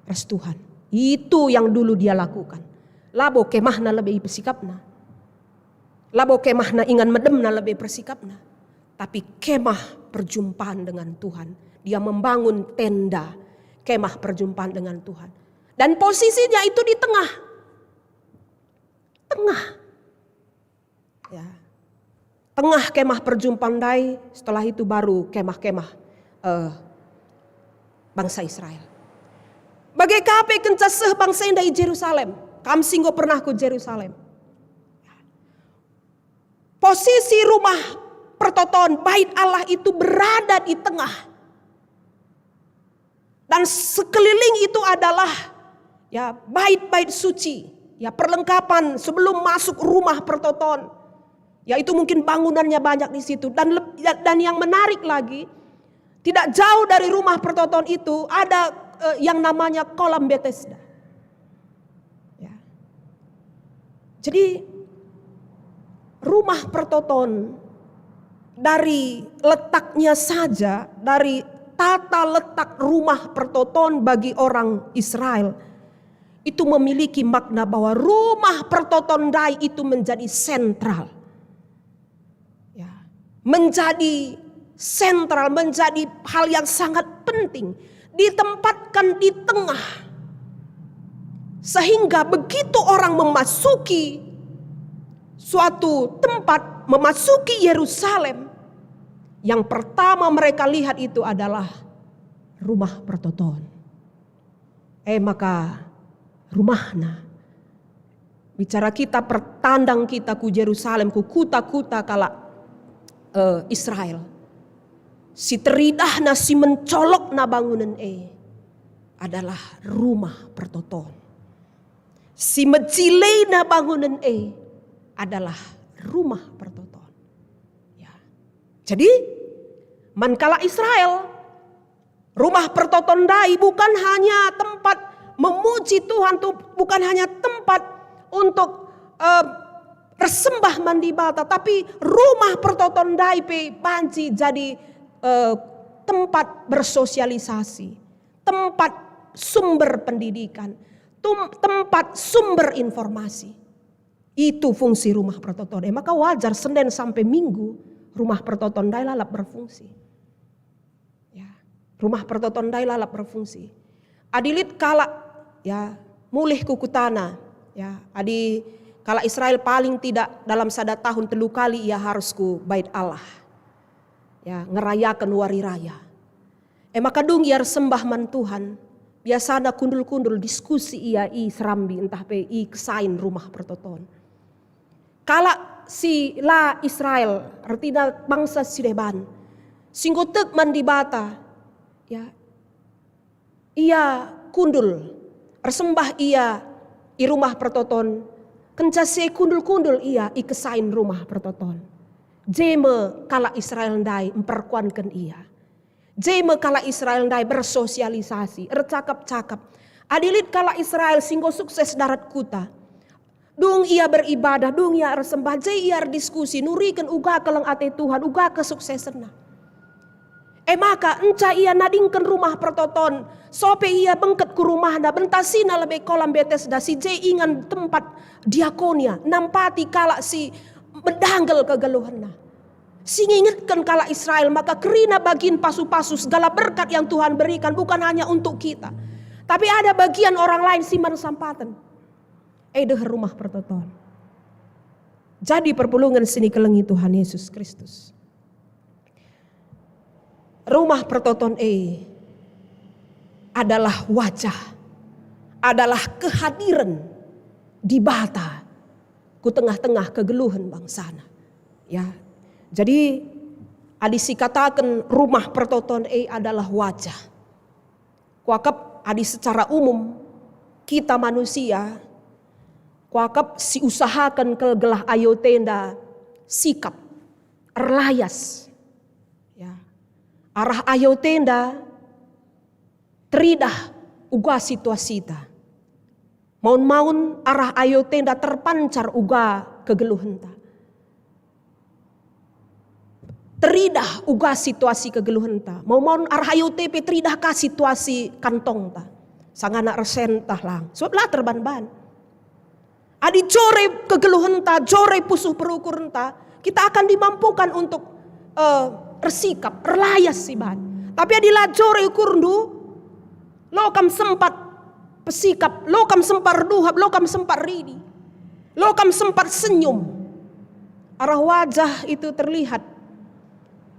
ras Tuhan. Itu yang dulu dia lakukan. Labo kemahna lebe ipesikapna. Labo kemahna ingan medemna lebe persikapna. Tapi kemah perjumpaan dengan Tuhan. Dia membangun tenda kemah perjumpaan dengan Tuhan. Dan posisinya itu di tengah. Tengah. Ya. Tengah kemah perjumpaan ndai, setelah itu baru kemah-kemah, eh, bangsa Israel. Bage ka pe kenca seh bangsa enda i Jerusalem. Kam si enggo pernah ku Jerusalem. Posisi rumah pertoton, bait Allah itu berada di tengah. Dan sekeliling itu adalah, ya, bait-bait suci, ya, perlengkapan sebelum masuk rumah pertoton. Ya, itu mungkin bangunannya banyak di situ. Dan leb-, ya, dan yang menarik lagi, tidak jauh dari rumah pertoton itu ada, eh, yang namanya kolam Bethesda. Ya. Jadi, rumah pertoton, dari letaknya saja, dari tata letak rumah pertoton bagi orang Israel, itu memiliki makna bahwa rumah pertoton ndai itu menjadi sentral. Ya, menjadi sentral, menjadi hal yang sangat penting, ditempatkan di tengah. Sehingga begitu orang memasuki suatu tempat, memasuki Yerusalem, yang pertama mereka lihat itu adalah rumah pertoton. E maka rumahna. Bicara kita, pertandang kita ku Jerusalem, ku kuta-kuta kalak, eh, Israel. Si teridahna, si mencolokna bangunen e adalah rumah pertoton. Si mejilena bangunen e adalah rumah pertoton. Ya. Jadi, man kalak Israel, rumah pertoton ndai bukan hanya tempat memuji Tuhan, tu, bukan hanya tempat untuk, eh, ersembah man Dibata, tapi rumah pertoton ndai pe banci jadi, eh, tempat bersosialisasi, tempat sumber pendidikan, tum-, tempat sumber informasi. Itu fungsi rumah pertoton. E maka wajar Senin sampai Minggu rumah pertoton ndai lalap berfungsi. Ya, rumah pertoton ndai lalap berfungsi. Adi lit kalak, ya, mulih ku kutana, ya, adi kalak Israel paling tidak dalam sada tahun telu kali ia harus ku Bait Allah. Ya, ngerayaken wari raya. E maka dung ia ersembah man Tuhan, biasana kundul-kundul diskusi ia i serambi ntah pe i kesain rumah pertoton. Kalak si la Israel, ertina bangsa si deban, si enggo tek man Dibata, ya, ia kundul, ersembah ia i rumah pertoton, kenca si e kundul-kundul ia i kesain rumah pertoton. Je me kalak Israel ndai mperkuanken ia. Je me kalak Israel ndai bersosialisasi, ercakap-cakap. Adi lit kalak Israel si enggo sukses ndarat kuta, dung ia beribadah, dung ia ersembah, je ia erdiskusi, nuriken uga keleng ate Tuhan, uga kesuksesenna. E maka, enca ia nadingken rumah pertoton, sope ia bengket ku rumahna, bentasina lebe kolam Betesda, si je ingan tempat diakonia, nampati kalak si medanggel kegeluhenna. Si ngingetken kalak Israel maka kerina bagin pasu-pasu segala berkat yang Tuhan berikan bukan hanya untuk kita, tapi ada bagian orang lain si man sempaten. E deher rumah pertoton. Jadi perpulungen si nikelengi Tuhan Yesus Kristus. Rumah pertoton e adalah wajah, adalah kehadiran Dibata ku tengah-tengah kegeluhen bangsana. Ya. Jadi, adi sikataken rumah pertoton e adalah wajah. Kuakap adi secara umum kita manusia, kuakap si usahaken kal gelah ayo tenda sikap, erlayas. Ya. Arah ayo tenda teridah uga situasita. Maun-maun arah ayo tenda terpancar uga kegeluhenta. Teridah uga situasi kegeluhenta. Maun-maun arah ayo te pe teridah ka situasi kantongta. Sangana ersentah lang. Sebab la terban-ban. Adi jore kegeluhenta, jore pusuh perukurnta, kita akan dimampukan untuk, eh, ersikap, erlayas siban. Tapi adi la jore ukurndu, lo kam sempat pesikap, lo kam sempat erduhap, lo kam sempat ridi, lo kam sempat senyum. Arah wajah itu terlihat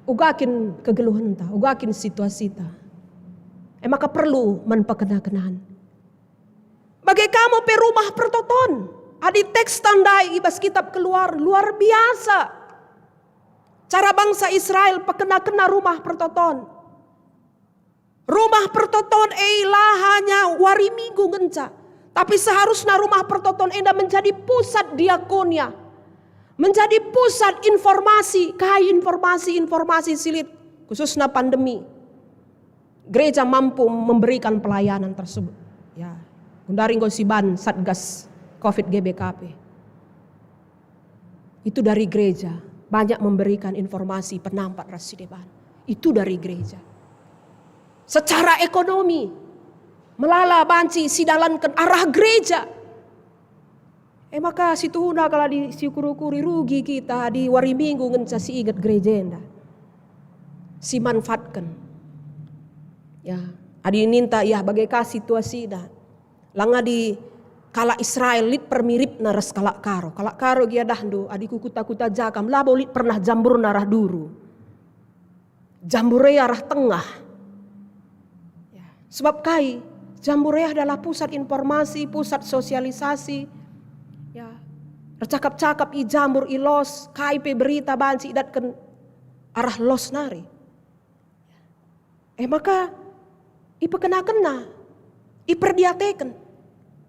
uga kin kegeluhenta, uga kin situasita. E maka perlu man pekena-kenan. Bage ka mo pe rumah pertoton. Adi teks tandai i bas kitab Keluar, luar biasa cara bangsa Israel pekena-kena rumah pertoton. Rumah pertoton e la hanya wari Minggu ngenca, tapi seharusna rumah pertoton enda menjadi pusat diakonia, menjadi pusat informasi, kai informasi-informasi si lit, khususna pandemi. Gereja mampu memberikan pelayanan tersebut. Ya, gundari enggo siban Satgas covid G B K P. Itu dari gereja, banyak memberikan informasi penampat ras si deban. Itu dari gereja. Secara ekonomi, melala banci sidalanken arah gereja. E maka situhuna kal adi siukur-ukuri rugi kita adi wari Minggu ngenca si inget gereja enda. Simanfaatken. Ya, adi ninta, ya, bage ka situasina. Lang adi kalak Israel lit permiripna ras kalak Karo. Kalak Karo gia dahndu, adi ku kuta-kuta ja kam, labo lit pernah jamburna arah duru. Jamburea arah tengah. Ya. Sebab kai? Jamburea adalah pusat informasi, pusat sosialisasi. Ya. Ercakap-cakap i jambur, i los, kai pe berita banci idatken arah los nari. E maka ipekenakenna, iperdiateken.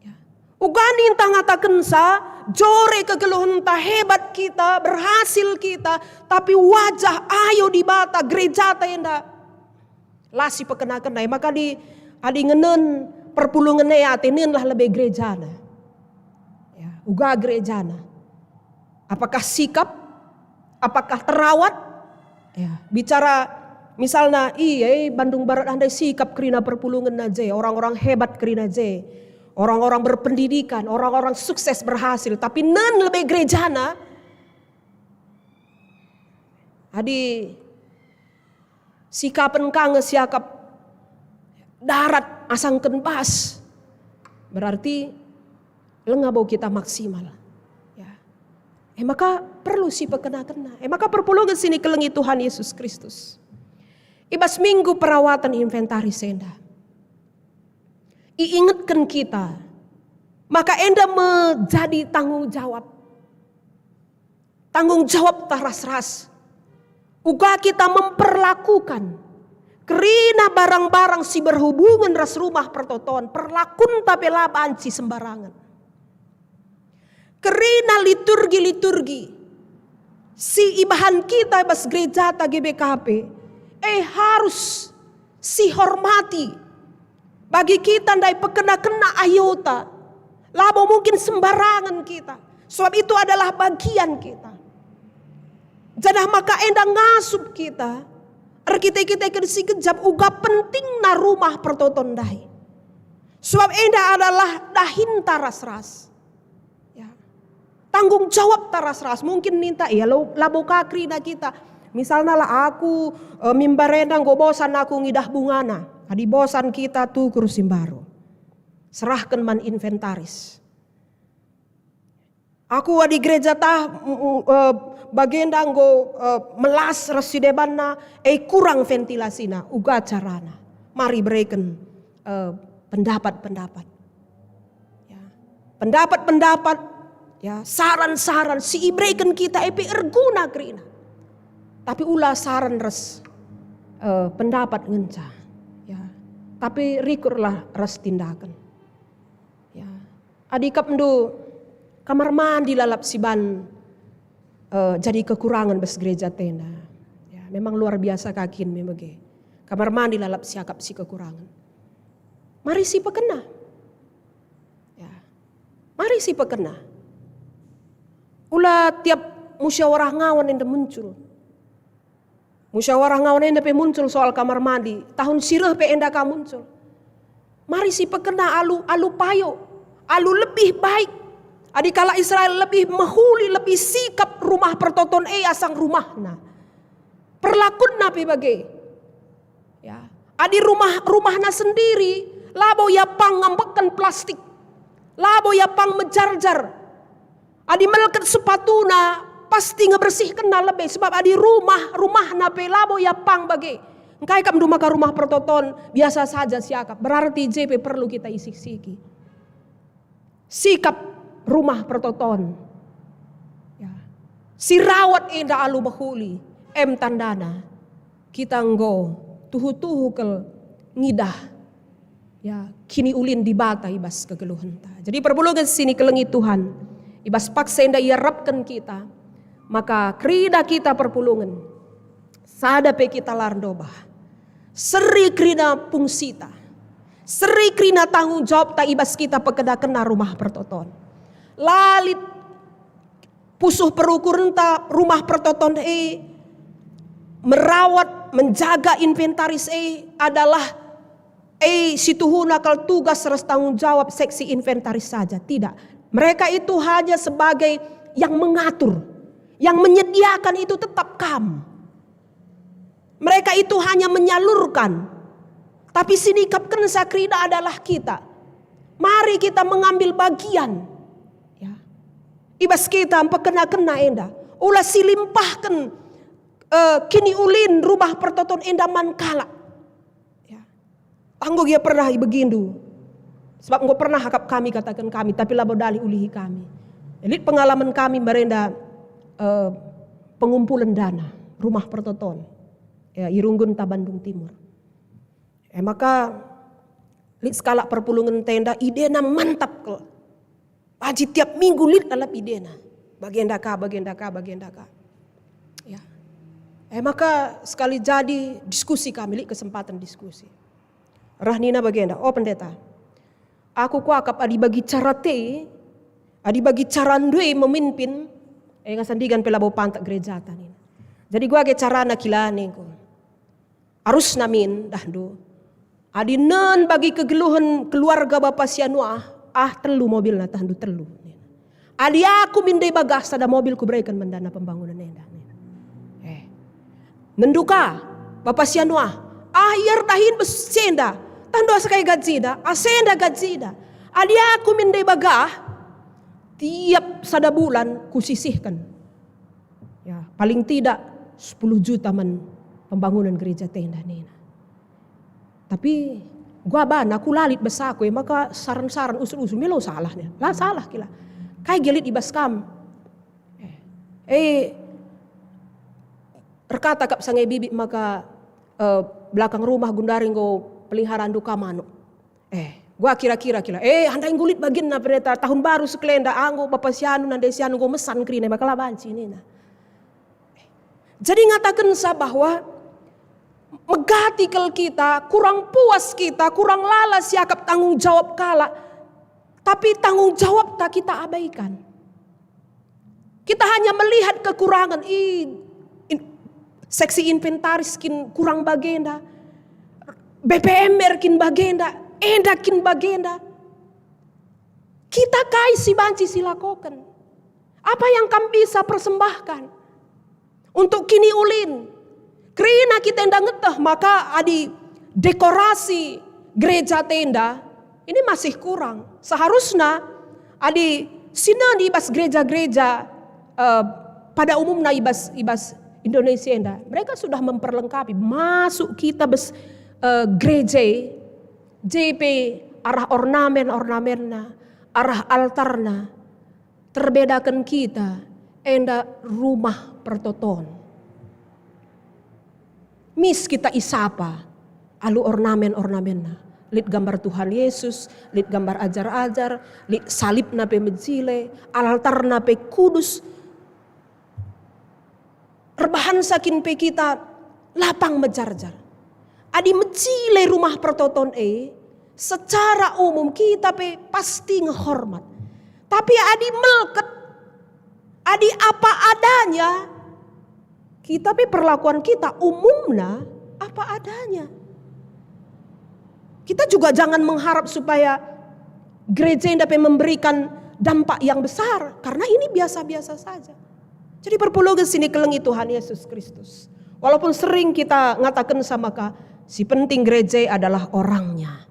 Ya. Uga ninta ngatakensa, jore kegeluhenta, hebat kita, berhasil kita, tapi wajah ayo Dibata, gerejata enda la sipekenakenna. E maka di, adi ngenen perpulungen e ate, nenlah lebe gerejana. Ya, uga gerejana. Apakah sikap? Apakah terawat? Ya, bicara misalna, iya, eh, Bandung Barat ndai sikap kerina perpulungenna je, orang-orang hebat kerina je, orang-orang berpendidikan, orang-orang sukses berhasil, tapi nen lebe gerejana, adi sikapen ka nge siakap darat asangken bas, berarti langa bo kita maksimal. Ya. E maka perlu sipekenakenna. E maka perpulungen si nikelengi Tuhan Yesus Kristus. I bas minggu perawatan inventaris enda, iingetken kita, maka enda me jadi tanggung jawab. Tanggung jawabta ras-ras. Uga kita memperlakukan kerina barang-barang si berhubungen ras rumah pertoton, perlakunta pe la banci sembarangen. Kerina liturgi-liturgi si ibahan kita bas gerejata G B K P, eh, harus sihormati. Bagi kita ndai pekena-kena ayota, labo mungkin sembarangen kita, sebab itu adalah bagian kita. Janah maka enda ngasup kita erkite-kiteken si gejap uga pentingna rumah pertoton ndai. Sebab enda adalah dahinta ras-ras. Ya. Tanggung jawabta ras-ras. Mungkin ninta, ya, lo-, labo ka kerina kita. Misalna lah aku, eh, mimbar enda enggo bosan aku ngidah bungana. Adi bosan kita tukur si mbaru. Serahken man inventaris. Aku adi gereja tah, mm, mm, eh, bagenda enggo, eh, melas ras si debanna, eh, kurang ventilasina, uga carana. Mari bereken, eh, pendapat-pendapat. Ya. Pendapat-pendapat, ya, saran-saran si ibereken kita e pe erguna kerina. Tapi ula saran ras, eh, pendapat ngenca. Ya. Tapi rikurlah ras tindaken. Ya. Adi ikapndu kamar mandi lalap siban, eh, jadi kekurangen bas gereja tenda. Ya, memang luar biasa ka kin me bage. Kamar mandi lalap siakap si kekurangen. Mari sipekena. Ya. Mari sipekena. Ula tiap musyawarah ngawan enda muncul. Musyawarah ngawan enda pe muncul soal kamar mandi. Tahun si reh pe enda ka muncul. Mari sipekena alu, alu payo, alu lebih baik. Adi kalak Israel lebih mehuli, lebih sikap rumah pertoton e asang rumahna. Perlakunna pe bage. Ya. Adi rumah, rumahna sendiri, labo ia pang ngambeken plastik. Labo ia pang mejarjar. Adi melket sepatuna, pasti ngebersihkenna lebe, sebab adi rumah, rumahna pe labo ia pang bage. Engkai kap ndu maka rumah pertoton, biasa saja siakap, berarti je pe perlu kita isik-siki. Sikap rumah pertoton. Ya. Si rawat enda alu mehuli, em tandana kita enggo tuhu-tuhu kal ngidah, ya, kiniulin Dibata i bas kegeluhenta. Jadi perpulungen si nikelengi Tuhan, i bas paksa enda iarapken kita, maka kerina kita perpulungen, sada pe kita la erdobah. Seri kerina pungsita. Seri kerina tanggung jawabta i bas kita pekedakenna rumah pertoton. La lit pusuh perukurenta rumah pertoton e merawat, menjaga inventaris e adalah e si tuhuna kal tugas ras tanggung jawab seksi inventaris saja. Tidak. Mereka itu hanya sebagai yang mengatur, yang menyediakan itu tetap kam. Mereka itu hanya menyalurkan, tapi si nikapkenca kerina adalah kita. Mari kita mengambil bagian, ya, i bas kita mpekena-kena enda. Ula si limpahken, eh, kiniulin rumah pertoton enda man kalak. Ya. Enggo gia pernah ibegindu. Sebab enggo pernah akap kami kataken kami, tapi labo dalih ulihi kami. Lit pengalaman kami merenda, eh, pengumpulen dana, rumah pertoton. Ya, i Runggun ta Bandung Timur. E maka, lit sekalak perpulungen tenda, idena mantap kal. Aji tiap minggu lit lalap idena. Bagenda ka, bagenda ka, bagenda ka. Ya. E maka sekali jadi diskusi kami, lit kesempatan diskusi. Reh nina bagenda, "O pendeta, aku kuakap adi bagi cara te, adi bagi cara ndue memimpin, e ngasan ndigan pe labo pantak gerejata," nina. "Jadi gua age carana kila," ningku. "Arusna min, dahndu. Adi nen bagi kegeluhen keluarga Bapa Sianuah, ah telu mobilna tahndu telu. Adi aku min ndai bagah sada mobil kubereken man dana pembangunen enda." Eh. "Nendu ka, Bapa Sianuah, ah ia erdahin bas si enda, tahndu asa kai gajida, asa enda gajida. Adi aku min ndai bagah, tiap sada bulan kusisihken." Ya, paling tidak sepuluh juta man pembangunan gereja tenda nina. Tapi gua bana, aku la lit bas aku, e maka saran-saran usul-usul melo salah nia. La salah kila. Kai gia lit i bas kam? Eh, eh, erkata kap sanga e bibit maka, eh, belakang rumah gundari enggo peliharandu ka manuk. Eh, gua kira-kira kila. Eh, handai nggo lit baginna pendeta, tahun baru sekelenda, anggo Bapa Sianu, Nande Sianu enggo mesan kerina, maka la banci nina. Eh, jadi ngatakenca bahwa megati kal kita, kurang puas kita, kurang lala siakap tanggung jawab kalak, tapi tanggung jawabta kita abaikan. Kita hanya melihat kekurangan, "Ih, in-, seksi inventaris kin kurang bagenda, B P M R kin bagenda, enda kin bagenda." Kita kai si banci silakoken? Apa yang kam bisa persembahkan untuk kiniulin? Kerina kita enda ngeteh maka adi dekorasi gereja tenda ini masih kurang. Seharusna adi sinen i bas gereja-gereja, eh, pada umumna i bas, i bas Indonesia enda, mereka sudah memperlengkapi, masuk kita bas, eh, gereja, je pe arah ornamen-ornamenna, arah altarna, terbedaken kita enda rumah pertoton. Mis kita isapa alu ornamen-ornamenna. Lit gambar Tuhan Yesus, lit gambar ajar-ajar, lit salibna pe mejile, altarna pe kudus. Erbahansa kin pe kita lapang mejarjar. Adi mejile rumah pertoton e, secara umum kita pe pasti ngehormat. Tapi adi melket, adi apa adanya, kita pe perlakuan kita umumna apa adanya. Kita juga jangan mengharap supaya gereja enda pe memberikan dampak yang besar, karena ini biasa-biasa saja. Jadi perpulungen si nikelengi Tuhan Yesus Kristus. Walaupun sering kita ngataken sama ka, si penting gereja adalah orangnya.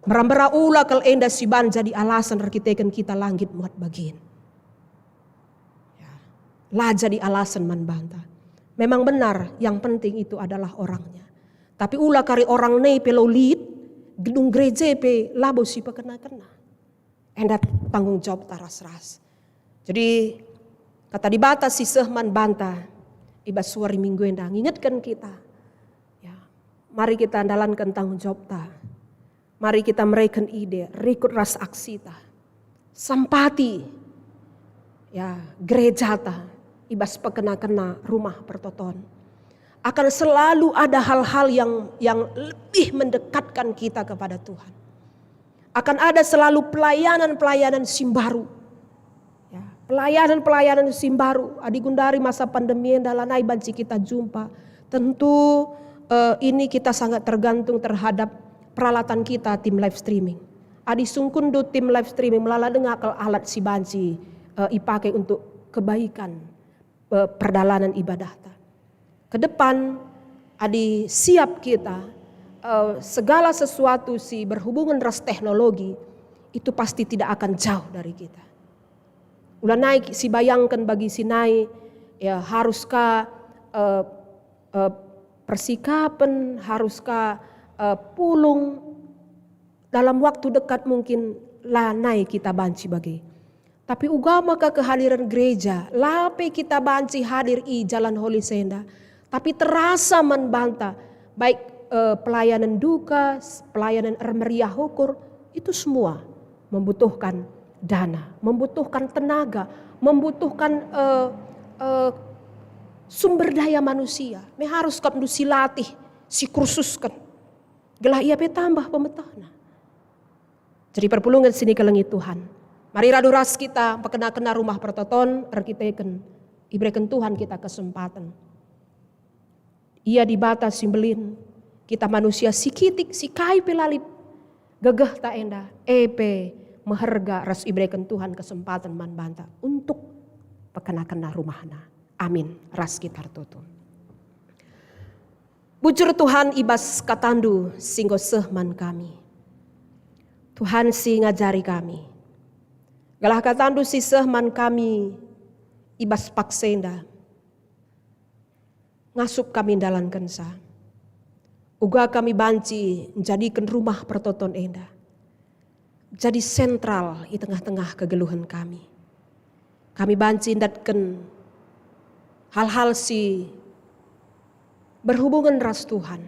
Mera-mera ula kal enda si ban jadi alasan erkiteken kita la nggit muat bagin. Ya, la jadi alasan man banta. Memang benar, yang penting itu adalah orangnya. Tapi ula kari orang ne pe la lit, gedung gereja pe labo si pekena-kena. Enda tanggung jawab ta ras-ras. Jadi, kata Dibata si seh man banta i bas wari Minggu enda ngingetken kita. Ya, mari kita ndalanken tanggung jawab ta. Mari kita mereken ide, rikut ras aksita. Sampati, ya, gerejata i bas pekena-kena rumah pertoton. Akan selalu ada hal-hal yang, yang lebih mendekatkan kita kepada Tuhan. Akan ada selalu pelayanan-pelayanan si mbaru. Ya, pelayanan-pelayanan si mbaru. Adi gundari masa pandemi enda lanai banci kita jumpa, tentu, eh, ini kita sangat tergantung terhadap peralatan kita tim live streaming. Adi sungkunndu tim live streaming melala denga kal alat si banci, eh, ipake untuk kebaikan, eh, perdalanan ibadahta. Ke depan, adi siap kita, eh, segala sesuatu si berhubungan ras teknologi, itu pasti tidak akan jauh dari kita. Ulanai si bayangken bagi si nai, ya, haruskah, eh, eh, persikapen, haruskah, eh, pulung, dalam waktu dekat mungkin lanai kita banci bage. Tapi uga maka kehadiran gereja, la pe kita banci hadir i Jalan Holy Senda, tapi terasa man banta, baik, eh, pelayanan duka, s-, pelayanan ermeriah ukur, itu semua membutuhkan dana, membutuhkan tenaga, membutuhkan, eh, eh, sumber daya manusia. Me harus kap ndu si latih, si kursusken, gelah ia pe tambah pemetehna. Jadi perpulungen si nikelengi Tuhan, mari radu ras kita pekena-kena rumah pertoton erkiteken ibereken Tuhan kita kesempaten. Ia Dibata si mbelin, kita manusia si kitik, si kai pe la lit gegehta enda, e pe meherga ras ibereken Tuhan kesempaten man banta untuk pekena-kena rumahna. Amin. Ras kita ertoto. Bujur Tuhan i bas katandu si enggo seh man kami. Tuhan si ngajari kami. Gelah katandu si seh man kami i bas paksa enda. Ngasup kami ndalankenca. Uga kami banci njadiken rumah pertoton enda jadi sentral i tengah-tengah kegeluhen kami. Kami banci ndatken hal-hal si berhubungen ras Tuhan,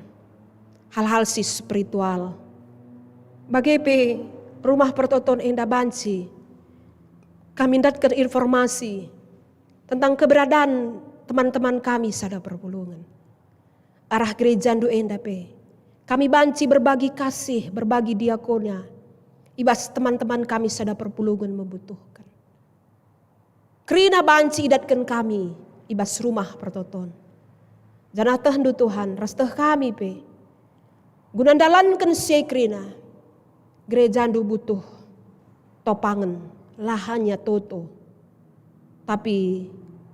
hal-hal si spiritual. Bage pe rumah pertoton enda banci kami ndatken informasi tentang keberadaan teman-teman kami sada perpulungen. Arah gerejandu enda pe, kami banci berbagi kasih, berbagi diakonia i bas teman-teman kami sada perpulungen membutuhken. Kerina banci idatken kami i bas rumah pertoton. Janah tehndu Tuhan, ras teh kami pe, guna ndalanken si e kerina, gerejandu butuh topangen, la hanya toto, tapi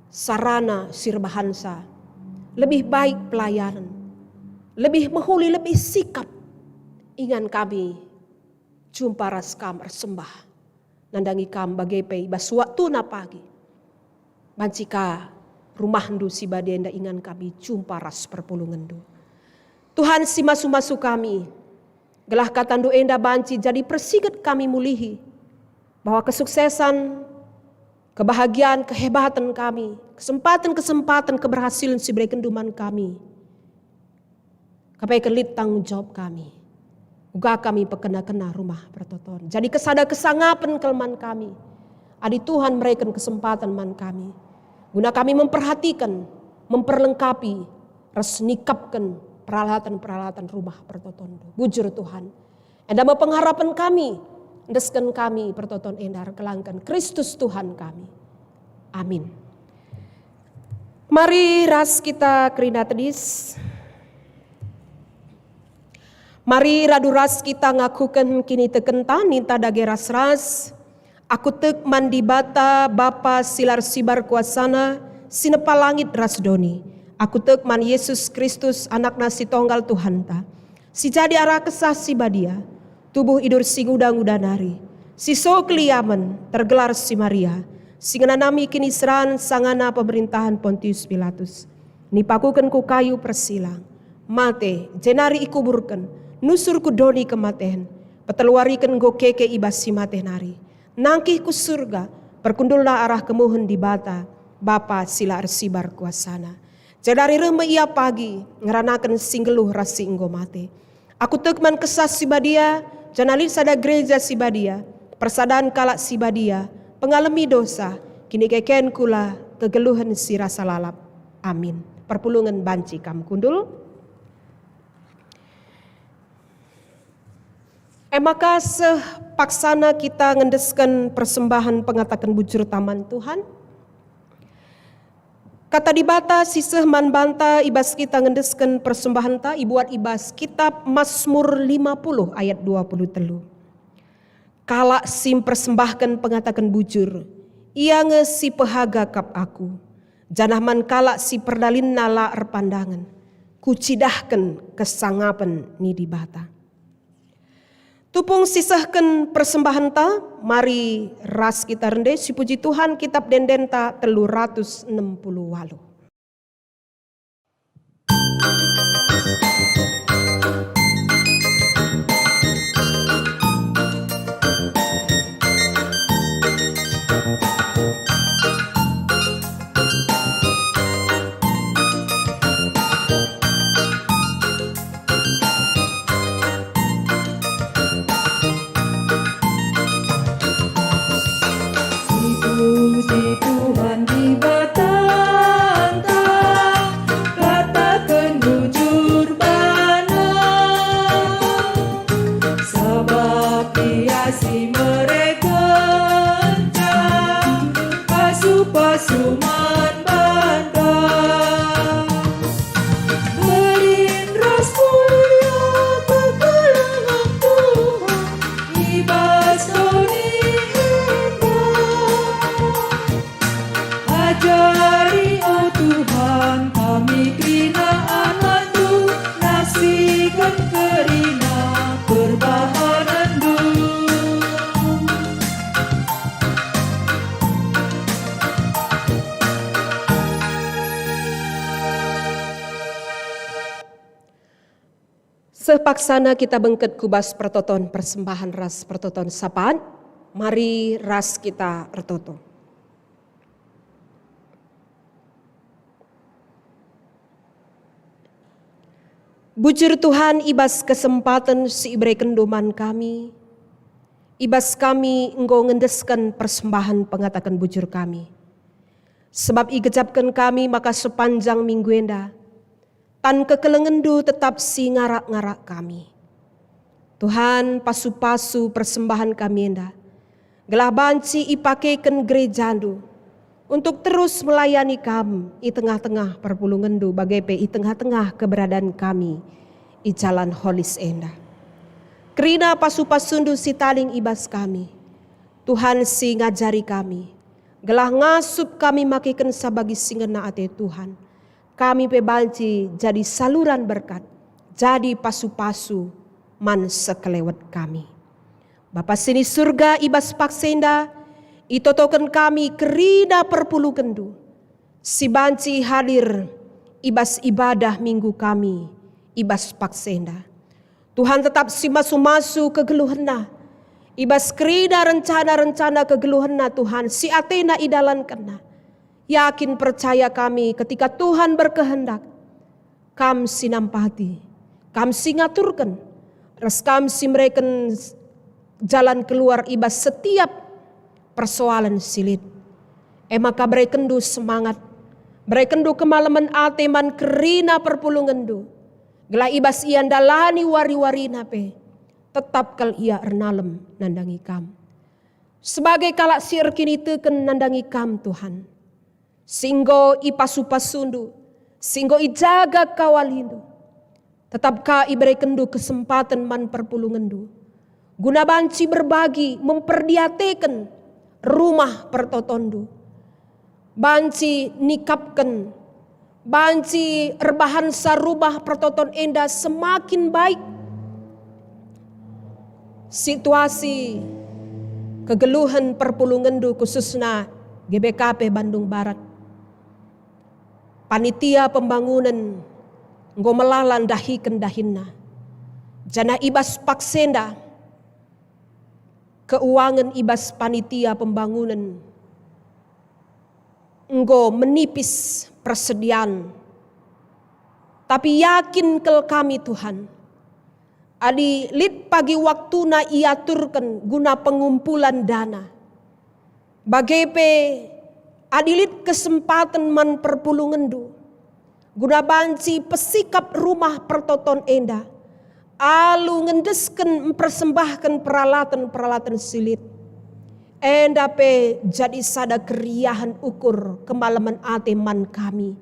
sarana si erbahanca, lebih baik pelayanen, lebih mehuli, lebih sikap. Ingan kami jumpa ras Kam ersembah, nandangi Kam bage pe i bas waktuna pagi. Banci ka rumahndu si bage enda ingan kami jumpa ras perpulungenNdu. Tuhan si masu-masu kami, gelah katandu enda banci jadi persiget kami mulihi, bahwa kesuksesan, kebahagiaan, kehebaten kami, kesempatan-kesempatan, keberhasilan si berekenNdu man kami, kepeken lit tanggung jawab kami. Uga kami pekena-kena rumah pertoton. Jadi kesada kesangapen kal man kami. Adi Tuhan mereken kesempatan man kami, guna kami memperhatikan memperlengkapi ras nikapken peralatan-peralatan rumah pertotonNdu. Bujur Tuhan, enda me pengharapen kami, endesken kami pertoton enda erkelangken Kristus Tuhan kami. Amin. Mari ras kita kerina tedis. Mari radu ras kita ngakuken kinitekenta, ninta dage ras-ras. Aku tek man Dibata, Bapa si la ersibar kuasana, si nepa langit ras doni. Aku tek man Yesus Kristus, AnakNa si Tonggal Tuhanta, si jadi arah Kesah Si Badia, tubuh idur si nguda-nguda nari, si so keliamen, tergelar si Maria, si ngenanami kiniseran sangana pemerintahan Pontius Pilatus. Nipakuken ku kayu persilang, mate, jenari ikuburken, nusur ku doni kematen, peteluariken enggo keke i bas si mate nari, nangkih ku Surga, perkundulna arah kemuhen Dibata, Bapa si la ersibar kuasana. Jenari reh me Ia pagi, ngeranaken si nggeluh ras si enggo mate. Aku tek man Kesah Si Badia, janah lit sada Gereja Si Badia, persadan kalak si badia, pengalemi dosa, kinikeken kula, kegeluhen si rasa lalap. Amin. Perpulungen banci kam kundul. E maka seh paksana kita ngendesken persembahen pengataken bujurta man Tuhan. Kata Dibata si seh man banta i bas kita ngendesken persembahenta ibuat i bas kitab Masmur lima puluh ayat dua puluh telu. Kalak si mpersembahken pengataken bujur, ia nge si pehaga kap aku, janah man kalak si perdalinna la erpandangen, kucidahken kesangapen ni Dibata. Tupung sisehken persembahenta, mari ras kita rende sipuji Tuhan, kitab ende-endenta telu ratus enem puluh waluh. Sipuji Tuhan Dibatanta, kataken bujur baNa, sabap Ia si merekenca pasu-pasu man banta. Belin ras mulia kekelengen Tuhan i bas doni enda. Ajari, o Tuhan, kami kerina anakNdu, naksiken kerina perbahanenNdu. Seh paksana kita bengket ku bas pertoton persembahen ras pertoton sapaan. Mari ras kita ertoto. Bujur Tuhan, i bas kesempaten si iberekenNdu man kami, i bas kami enggo ngendesken persembahen pengataken bujur kami. Sebab igejapken kami maka sepanjang minggu enda, tan kekelengenNdu tetap si ngarak-ngarak kami. Tuhan, pasu-pasu persembahen kami enda, gelah banci ipakeken gerejaNdu untuk terus melayani Kam i tengah-tengah perpulungenNdu, bage pe i tengah-tengah keberadaan kami i jalan Holis enda. Kerina pasu-pasuNdu si tading i bas kami, Tuhan si ngajari kami, gelah ngasup kami makekenca bagi si ngena ate Tuhan, kami pe banci jadi saluran berkat, jadi pasu-pasu man sekelewet kami. Bapa si ni Surga, i bas paksa enda itotoken kami kerina perpulungenNdu si banci hadir i bas ibadah Minggu kami i bas paksa enda. Tuhan tetap si masu-masu kegeluhenna, i bas kerina rencana-rencana kegeluhenna Tuhan si atena idalankenna. Yakin percaya kami ketika Tuhan berkehendak, Kam si nampati, Kam si ngaturken, ras Kam si mereken jalan keluar i bas setiap persoalen si lit. E maka berekenNdu semangat, Berekenndu kemalemen ate man kerina perpulungenndu, gelah i bas ia ndalani wari-warina pe, tetap kal ia ernalem nandangi Kam. Sebagai kalak si erkiniteken nandangi Kam, Tuhan, si enggo ipasu-pasundu, si enggo ijaga kawalindu, tetap ka iberekenndu kesempaten man perpulungenndu, guna banci berbagi, memperdiateken rumah pertotonndu, banci nikapken, banci erbahansa rumah pertoton enda semakin baik. Situasi kegeluhen perpulungenndu, khususna G B K P Bandung Barat, panitia pembangunen enggo melala ndahiken dahinna, janah i bas paksa enda keuangen i bas panitia pembangunen enggo menipis persediaan. Tapi yakin kal kami, Tuhan, adi lit pagi waktuna iaturken guna pengumpulan dana, bage pe adi lit kesempaten man perpulungenndu, guna banci pesikap rumah pertoton enda, alu ngendesken mpersembahken peralaten-peralaten si lit, enda pe jadi sada keriahen ukur kemalemen ate man kami,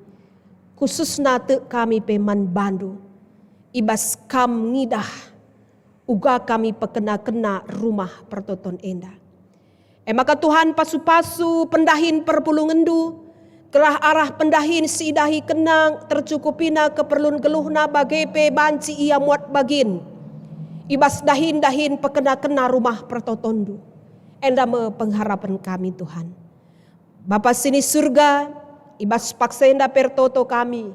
khususna tek kami pe man bandu, i bas Kam ngidah uga kami pekena-kena rumah pertoton enda. E maka Tuhan, pasu-pasu pendahin perpulungenndu, gelah arah pendahin si idahikenna tercukupina keperlun geluhna, bage pe banci ia muat bagin i bas dahin-dahin pekena-kena rumah pertotonndu. Enda me pengharapen kami, Tuhan. Bapa si ni Surga, i bas paksa enda pertoto kami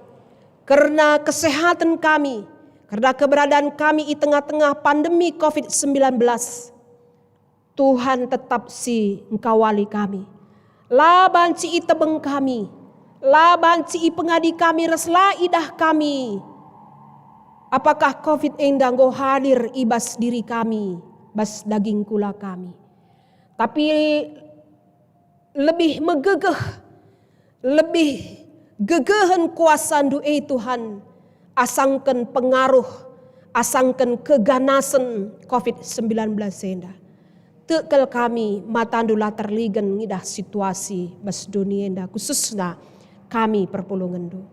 kerna kesehaten kami, kerna keberadaan kami i tengah-tengah pandemi covid sembilan belas. Tuhan tetap si engkawali kami. La banci itebeng kami, la banci ipengadi kami ras la idah kami apakah covid enda enggo hadir i bas diri kami, bas daging kula kami. Tapi lebih megegeh, lebih gegehen kuasaNdu e Tuhan, asangken pengaruh, asangken keganasen covid sembilan belas enda. Tek kal kami, mataNdu la terligen ngidah situasi bas doni enda, khususna kami perpulungenNdu.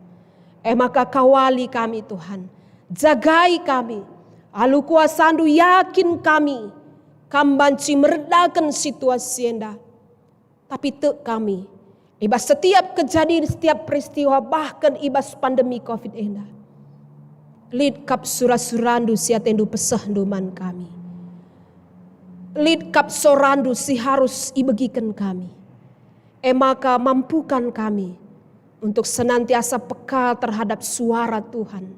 E maka kawali kami, Tuhan, jagai kami, alu kuasaNdu yakin kami, Kam banci meredaken situasi enda. Tapi tek kami, i bas setiap kejadin, setiap peristiwa, bahkan i bas pandemi covid enda, lit kap sura-suraNdu si ateNdu pesehndu man kami. Lit kap soraNdu si harus ibegiken kami. E maka mampukan kami untuk senantiasa peka terhadap suara Tuhan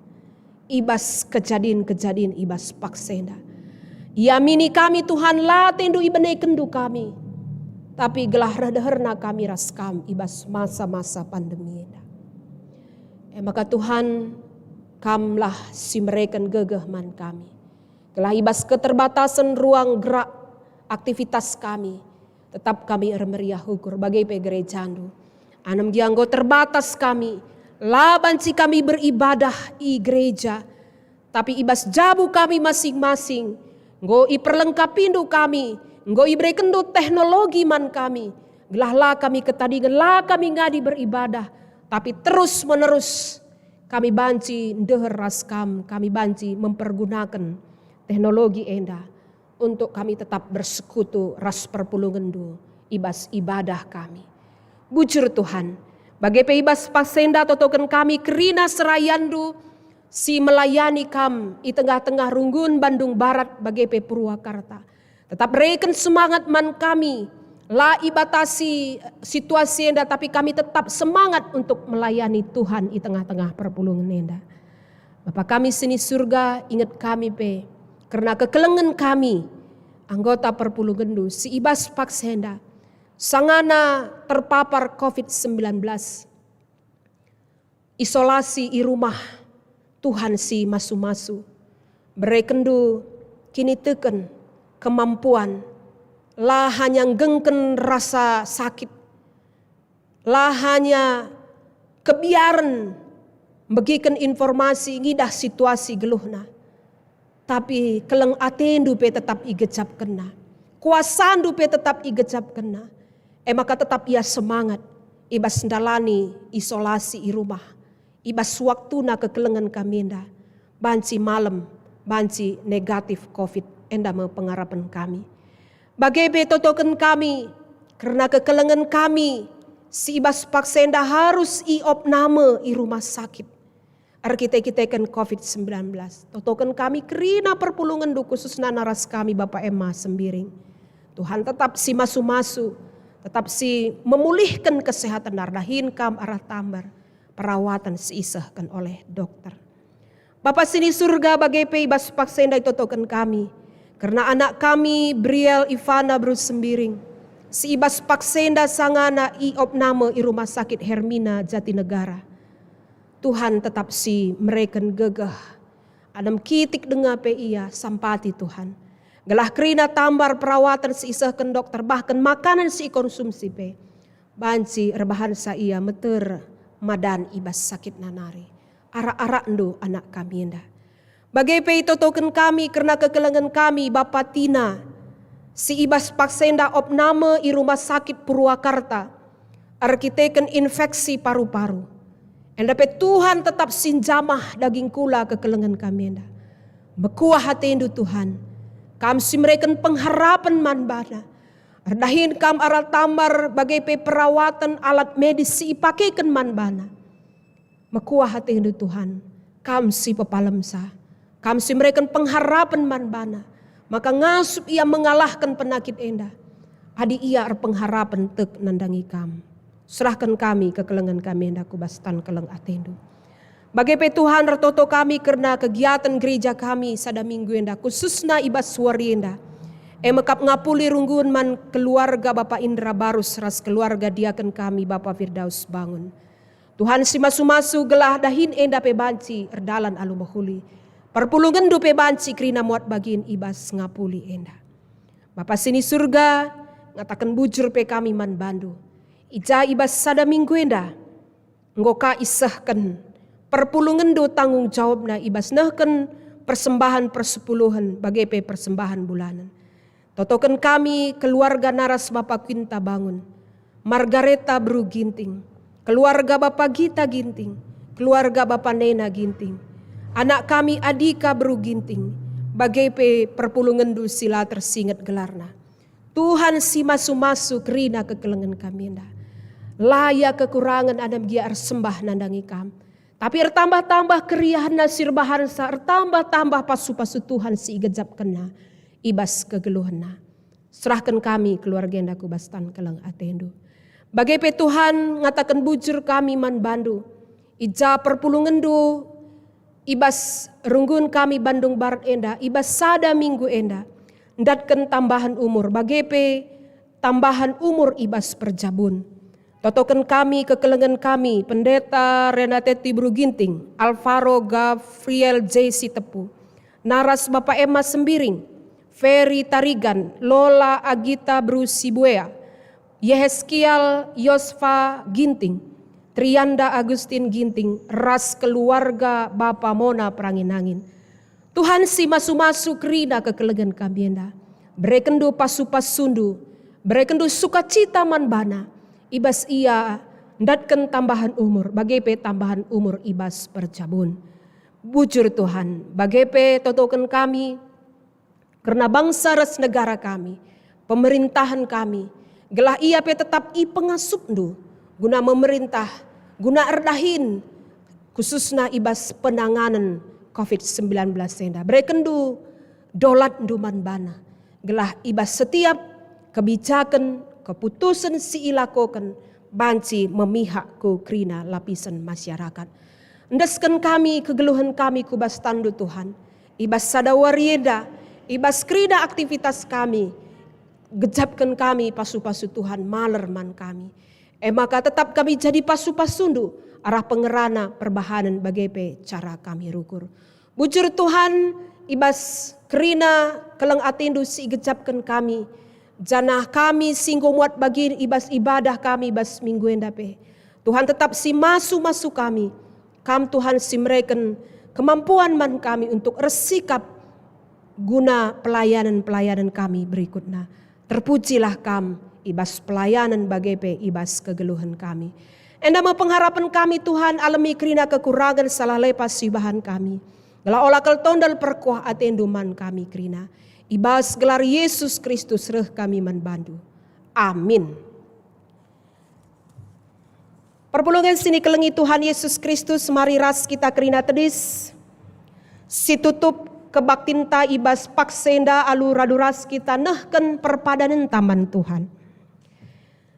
i bas kejadin-kejadin i bas paksa enda. Iamini kami, Tuhan, la ateNdu ibenekenNdu kami, tapi gelah reh deherna kami ras Kam i bas masa-masa pandemi enda. E maka, Tuhan, Kamlah si mereken gegeh man kami, gelah i bas keterbatasen ruang gerak aktivitas kami, tetap kami ermeriah ukur, bage pe gerejaNdu. Anem gia enggo terbatas kami, la banci kami beribadah i gereja, tapi i bas jabu kami masing-masing, enggo iperlengkapiNdu kami, enggo iberekenNdu teknologi man kami, gelah la kami ketadingen, la kami ngadi beribadah, tapi terus-menerus kami banci ndeher ras Kam, kami banci mempergunaken teknologi enda untuk kami tetap bersekutu ras perpulungenNdu i bas ibadah kami. Bujur, Tuhan, bage pe i bas paksa enda totoken kami kerina serayanNdu si melayani Kam i tengah-tengah runggun Bandung Barat bage pe Purwakarta. Tetap reken semangat man kami, la ibatasi situasi enda, tapi kami tetap semangat untuk melayani Tuhan i tengah-tengah perpulungen enda. Bapa kami si ni Surga, inget kami pe kerna kekelengen kami, anggota perpulungenNdu si i bas paksa enda, sangana terpapar covid sembilan belas, isolasi i rumah. Tuhan si masu-masu, berekenNdu kiniteken, kemampuan, la hanya nggengken rasa sakit, la hanya kebiaren megiken informasi, ngidah situasi geluhna. Tapi keleng atendu pe tetap igejapkenna, kuasandu pe tetap igejapkenna. E maka tetap ia semangat i bas ndalani isolasi i rumah, i bas waktuna kekelengen kami enda, banci malem, banci negatif covid, enda me pengarapen kami. Bage pe totoken kami, kerna kekelengen kami si i bas paksa enda harus iopname i rumah sakit erkite-kiteken covid sembilan belas. Totoken kami kerina perpulungenndu, khususna naras kami Bapa Emma Sembiring. Tuhan tetap si masu-masu, tetap si memulihken kesehatan, erdahin kam arah tambar perawaten si isehken oleh dokter. Bapa sini Surga, bage pe i bas paksa enda itotoken kami kerna anak kami Briel Ivana beru Sembiring, si i bas paksa enda sangana iopname i Rumah Sakit Hermina Jatinegara. Tuhan tetap si mereken gegeh. Adem kitik denga pe ia sampati, Tuhan, gelah kerina tambar perawaten si isehken dokter, bahken makanan si ikonsumsi pe banci erbahansa ia meter madan i bas sakitna nari. Arak-arakndu anak kami enda. Bage pe itotoken kami kerna kekelengen kami Bapa Tina, si i bas paksa enda opname i Rumah Sakit Purwakarta erkiteken infeksi paru-paru. Enda pe Tuhan tetap si njamah daging kula kekelengen kami enda. Mekuah atendu, Tuhan, kam si mereken pengharapen man bana. Erdahin kam arah tambar bage pe perawaten alat medis si ipakeken man bana. Mekuah atendu, Tuhan, kam si pepalemsa, kam si mereken pengharapen man bana, maka ngasup ia mengalahken penakit enda, adi ia erpengharapen tek nandangi kam. Serahken kami kekelengen kami enda ku bas tan keleng atendu. Bage pe Tuhan, ertoto kami kerna kegiaten gereja kami sada minggu enda, khususna i bas wari enda. E mekap ngapuli runggun man keluarga Bapa Indra Barus ras keluarga diaken kami Bapa Firdaus Bangun. Tuhan si masu-masu, gelah dahin enda pe banci erdalan alu mehuli. Perpulungenndu pe banci kerina muat bagin i bas ngapuli enda. Bapa sini Surga, ngataken bujur pe kami man bandu. I ja i bas sada minggu enda, enggo ka isehken perpulungenndu tanggung jawabna i bas nehken persembahan persepuluhen bage pe persembahan bulanen. Totoken kami keluarga naras Bapa Quinta Bangun, Margareta beru Ginting, keluarga Bapa Gita Ginting, keluarga Bapa Nena Ginting, anak kami Adika beru Ginting, bage pe perpulungenndu si la tersinget gelarna. Tuhan si masu-masu kerina kekelengen kami enda. La ia kekurangen adem gia ersembah nandangi kam. Tapi ertambah-tambah keriahenna si erbahansa, ertambah-tambah pasu-pasu Tuhan si igejapkenna i bas kegeluhenna. Serahken kami keluarga enda ku bas tan keleng atendu. Bage pe Tuhan, ngataken bujur kami man bandu, i ja perpulungenndu i bas runggun kami Bandung Barat enda, i bas sada minggu enda, ndatken tambahen umur, bage pe tambahen umur i bas perjabun. Totoken kami kekelengen kami, Pendeta Renateti beru Ginting, Alvaro Gabriel J Sitepu, naras Bapa Emma Sembiring, Ferry Tarigan, Lola Agita beru Sibuea, Yeheskial Yosfa Ginting, Trianda Agustin Ginting, ras keluarga Bapa Mona Perangin-angin. Tuhan si masu-masu kerina kekelengen kami enda. Berekenndu pasu-pasundu, berekenndu sukacita man bana, i bas ia ndatken tambahen umur, bage pe tambahen umur i bas perjabun. Bujur Tuhan, bage pe totoken kami kerna bangsa ras negara kami, pemerintahen kami, gelah ia pe tetap ipengasupndu guna memerintah, guna erdahin, khususna i bas penanganen covid sembilan belas enda. Berekenndu dolatndu man bana, gelah i bas setiap kebijaken, keputusen si ilakoken banci memihak ku kerina lapisen masyarakat. Endesken kami kegeluhen kami ku bas tanNdu, Tuhan. I bas sada wari enda, i bas kerina aktivitas kami, gejapken kami pasu-pasu Tuhan maler man kami. E maka tetap kami jadi pasu-pasundu arah pengerana perbahanen bage pe cara kami rukur. Bujur Tuhan, i bas kerina keleng atenNdu si igejapken kami, janah kami si enggo muat bagin i bas ibadah kami bas minggu enda pe. Tuhan tetap si masu-masu kami. Kam Tuhan si mereken kemampuan man kami untuk ersikap guna pelayanan-pelayanan kami berikutna. Terpujilah Kam i bas pelayanan bage pe i bas kegeluhen kami. Enda me pengharapen kami, Tuhan, alemi kerina kekurangen salah lepas si ibahan kami. Gelah ola kal tondol perkuah ateNdu man kami kerina. I bas gelar Yesus Kristus reh kami man baNdu. Amin. Perpulungen si nikelengi Tuhan Yesus Kristus, mari ras kita kerina tedis. Situtup kebaktinta i bas paksa enda alu radu ras kita nehken perpadanenta man Tuhan.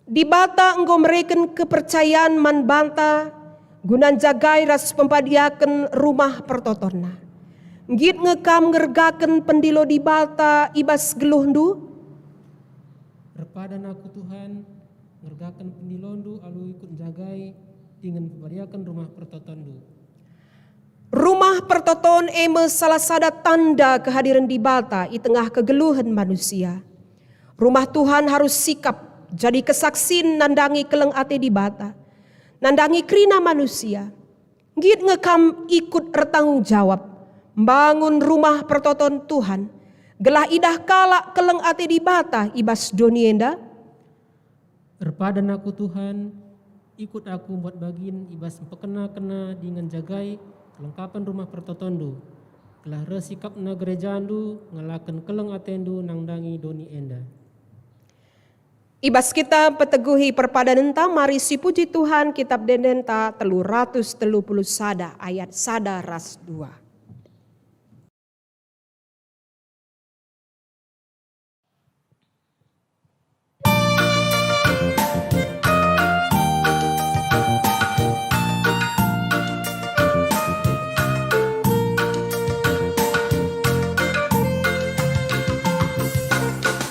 Dibata enggo mereken kepercayan man banta guna njagai ras pempadiaken rumah pertotonNa. Nggit nge kam ngergaken pendilo Dibata i bas geluhndu? Erpadan aku, Tuhan, ngergaken pendilondu alu ikut njagai dingen pepadiaken rumah pertotondu. Rumah pertoton e me salah sada tanda kehadiren Dibata i tengah kegeluhen manusia. Rumah Tuhan harus sikap jadi kesaksin nandangi keleng ate Dibata, nandangi kerina manusia. Nggit nge kam ikut ertanggung jawab mbangun rumah pertoton Tuhan, gelah idah kalak keleng ate Dibata i bas doni enda? Erpadan aku, Tuhan, ikut aku mbuat bagin i bas mpekena-kena dingen njagai kelengkapen rumah pertotonNdu, gelah reh sikapna gerejaNdu ngalaken keleng ateNdu nandangi doni enda. I bas kita mpeteguhi perpadanenta, mari sipuji Tuhan, Kitab Ende-endenta telu ratus telu puluh sada ayat sada ras dua.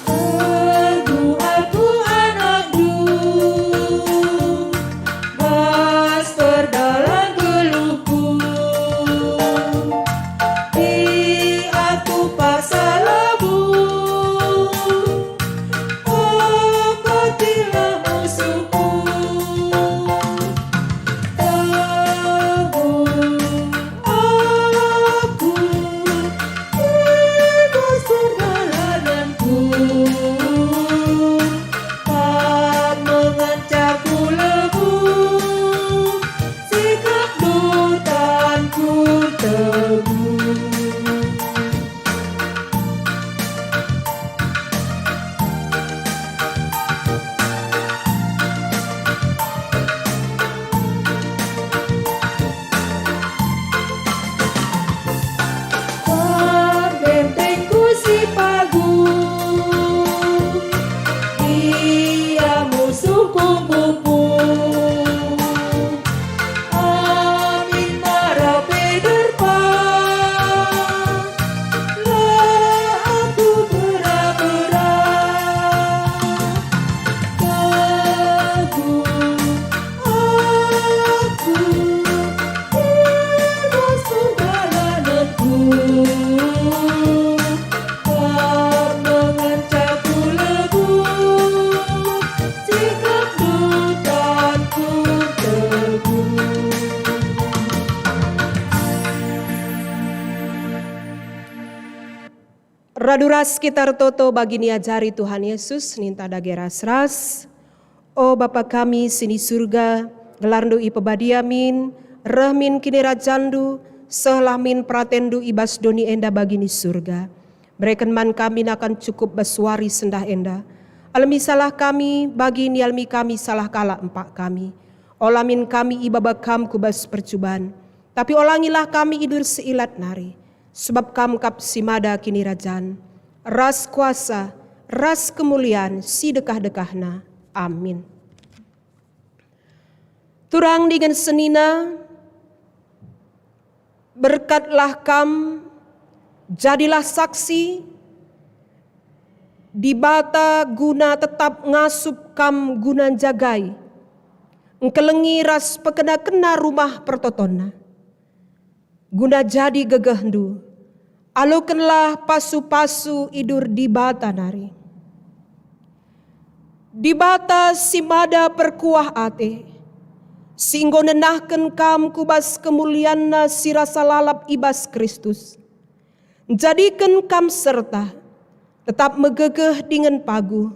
Teguh aku anakndu, bas perdalan geluhku. Di aku paksa labo, okatilah musuhku. Teguh aku, i bas perdalananku. Kam me ngenca kulebuh, sikapndu tanku teguh. Kam bentengku si pagu, ia musuhku mupu. Angin mara pe derpa, la aku bera-bera. Teguh aku, i bas perdalananku. Kam me ngenca kulebuh, sikapndu tanku teguh. Radu ras kita ertoto bagi niajari Tuhan Yesus, ninta dage ras-ras. O Bapa kami si ni Surga, gelarNdu ipebadia min, reh min kinirajanNdu, sehlah min peratenNdu i bas doni enda bagi ni Surga. Bereken man kami nakan cukup bas wari sendah enda. Alemi salah kami, bagi nialemi kami salah kalak empak kami. Ola min kami ibaba Kam ku bas percuban, tapi olangilah kami idur seilat nari, sebab Kam kap si mada kinirajan, ras kuasa, ras kemulian si dekah-dekahna. Amin. Turang dingen senina, berkatlah kam, jadilah saksi, Dibata guna tetap ngasup kam guna njagai, engkelengi ras pekena-kena rumah pertotonna. Guna jadi gegehndu, alokenlah pasu-pasu idur Dibata nari. Dibata si mada perkuah ate, si enggo nenahken kam ku bas kemulianNa si rasa lalap i bas Kristus. Njadiken kam serta tetap megegeh dingen paguh.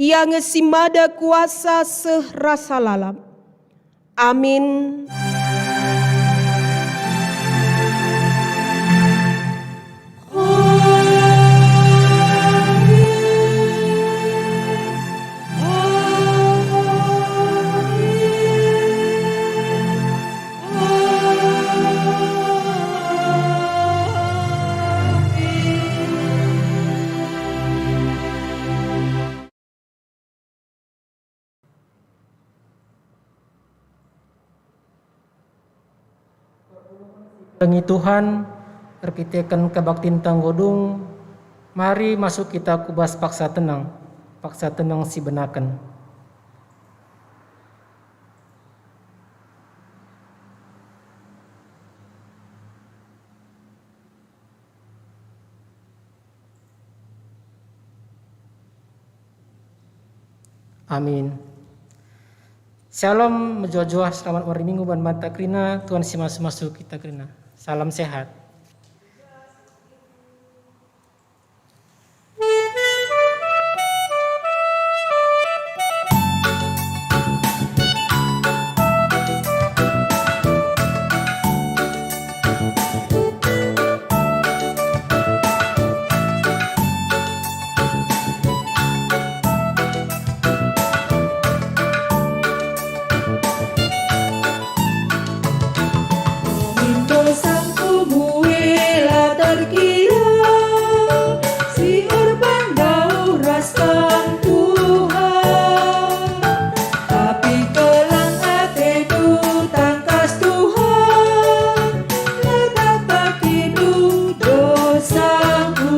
Ia nge si mada kuasa seh rasa lalap. Amin. Perpulungen si ipelengi Tuhan, erkiteken kebaktinta enggo dung, mari masuk kita ku bas paksa teneng, paksa teneng si benaken. Amin. Syalom, mejuah-juah, selamat wari Minggu man banta kerina, Tuhan si masu-masu kita kerina. Salam sehat. Minta sangku muela terkira si erban dauh ras Kam, Tuhan. Tapi kelang ateku tangkas, Tuhan, la tapa kin dosaku.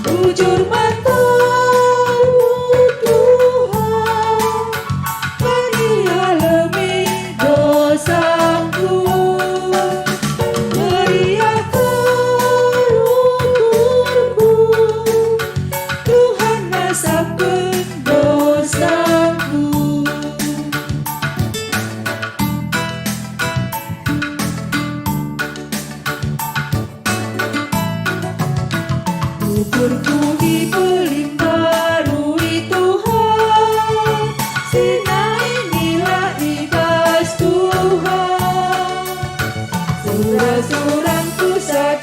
Bujur man Kam, Tuhan, Kam ialemi dosaku. Meriah kal ukurku, Tuhan asapken dosaku. Ukurku ipelimbarui Tuhan, si nai nila i bas Tuhan. Sura-surangku sada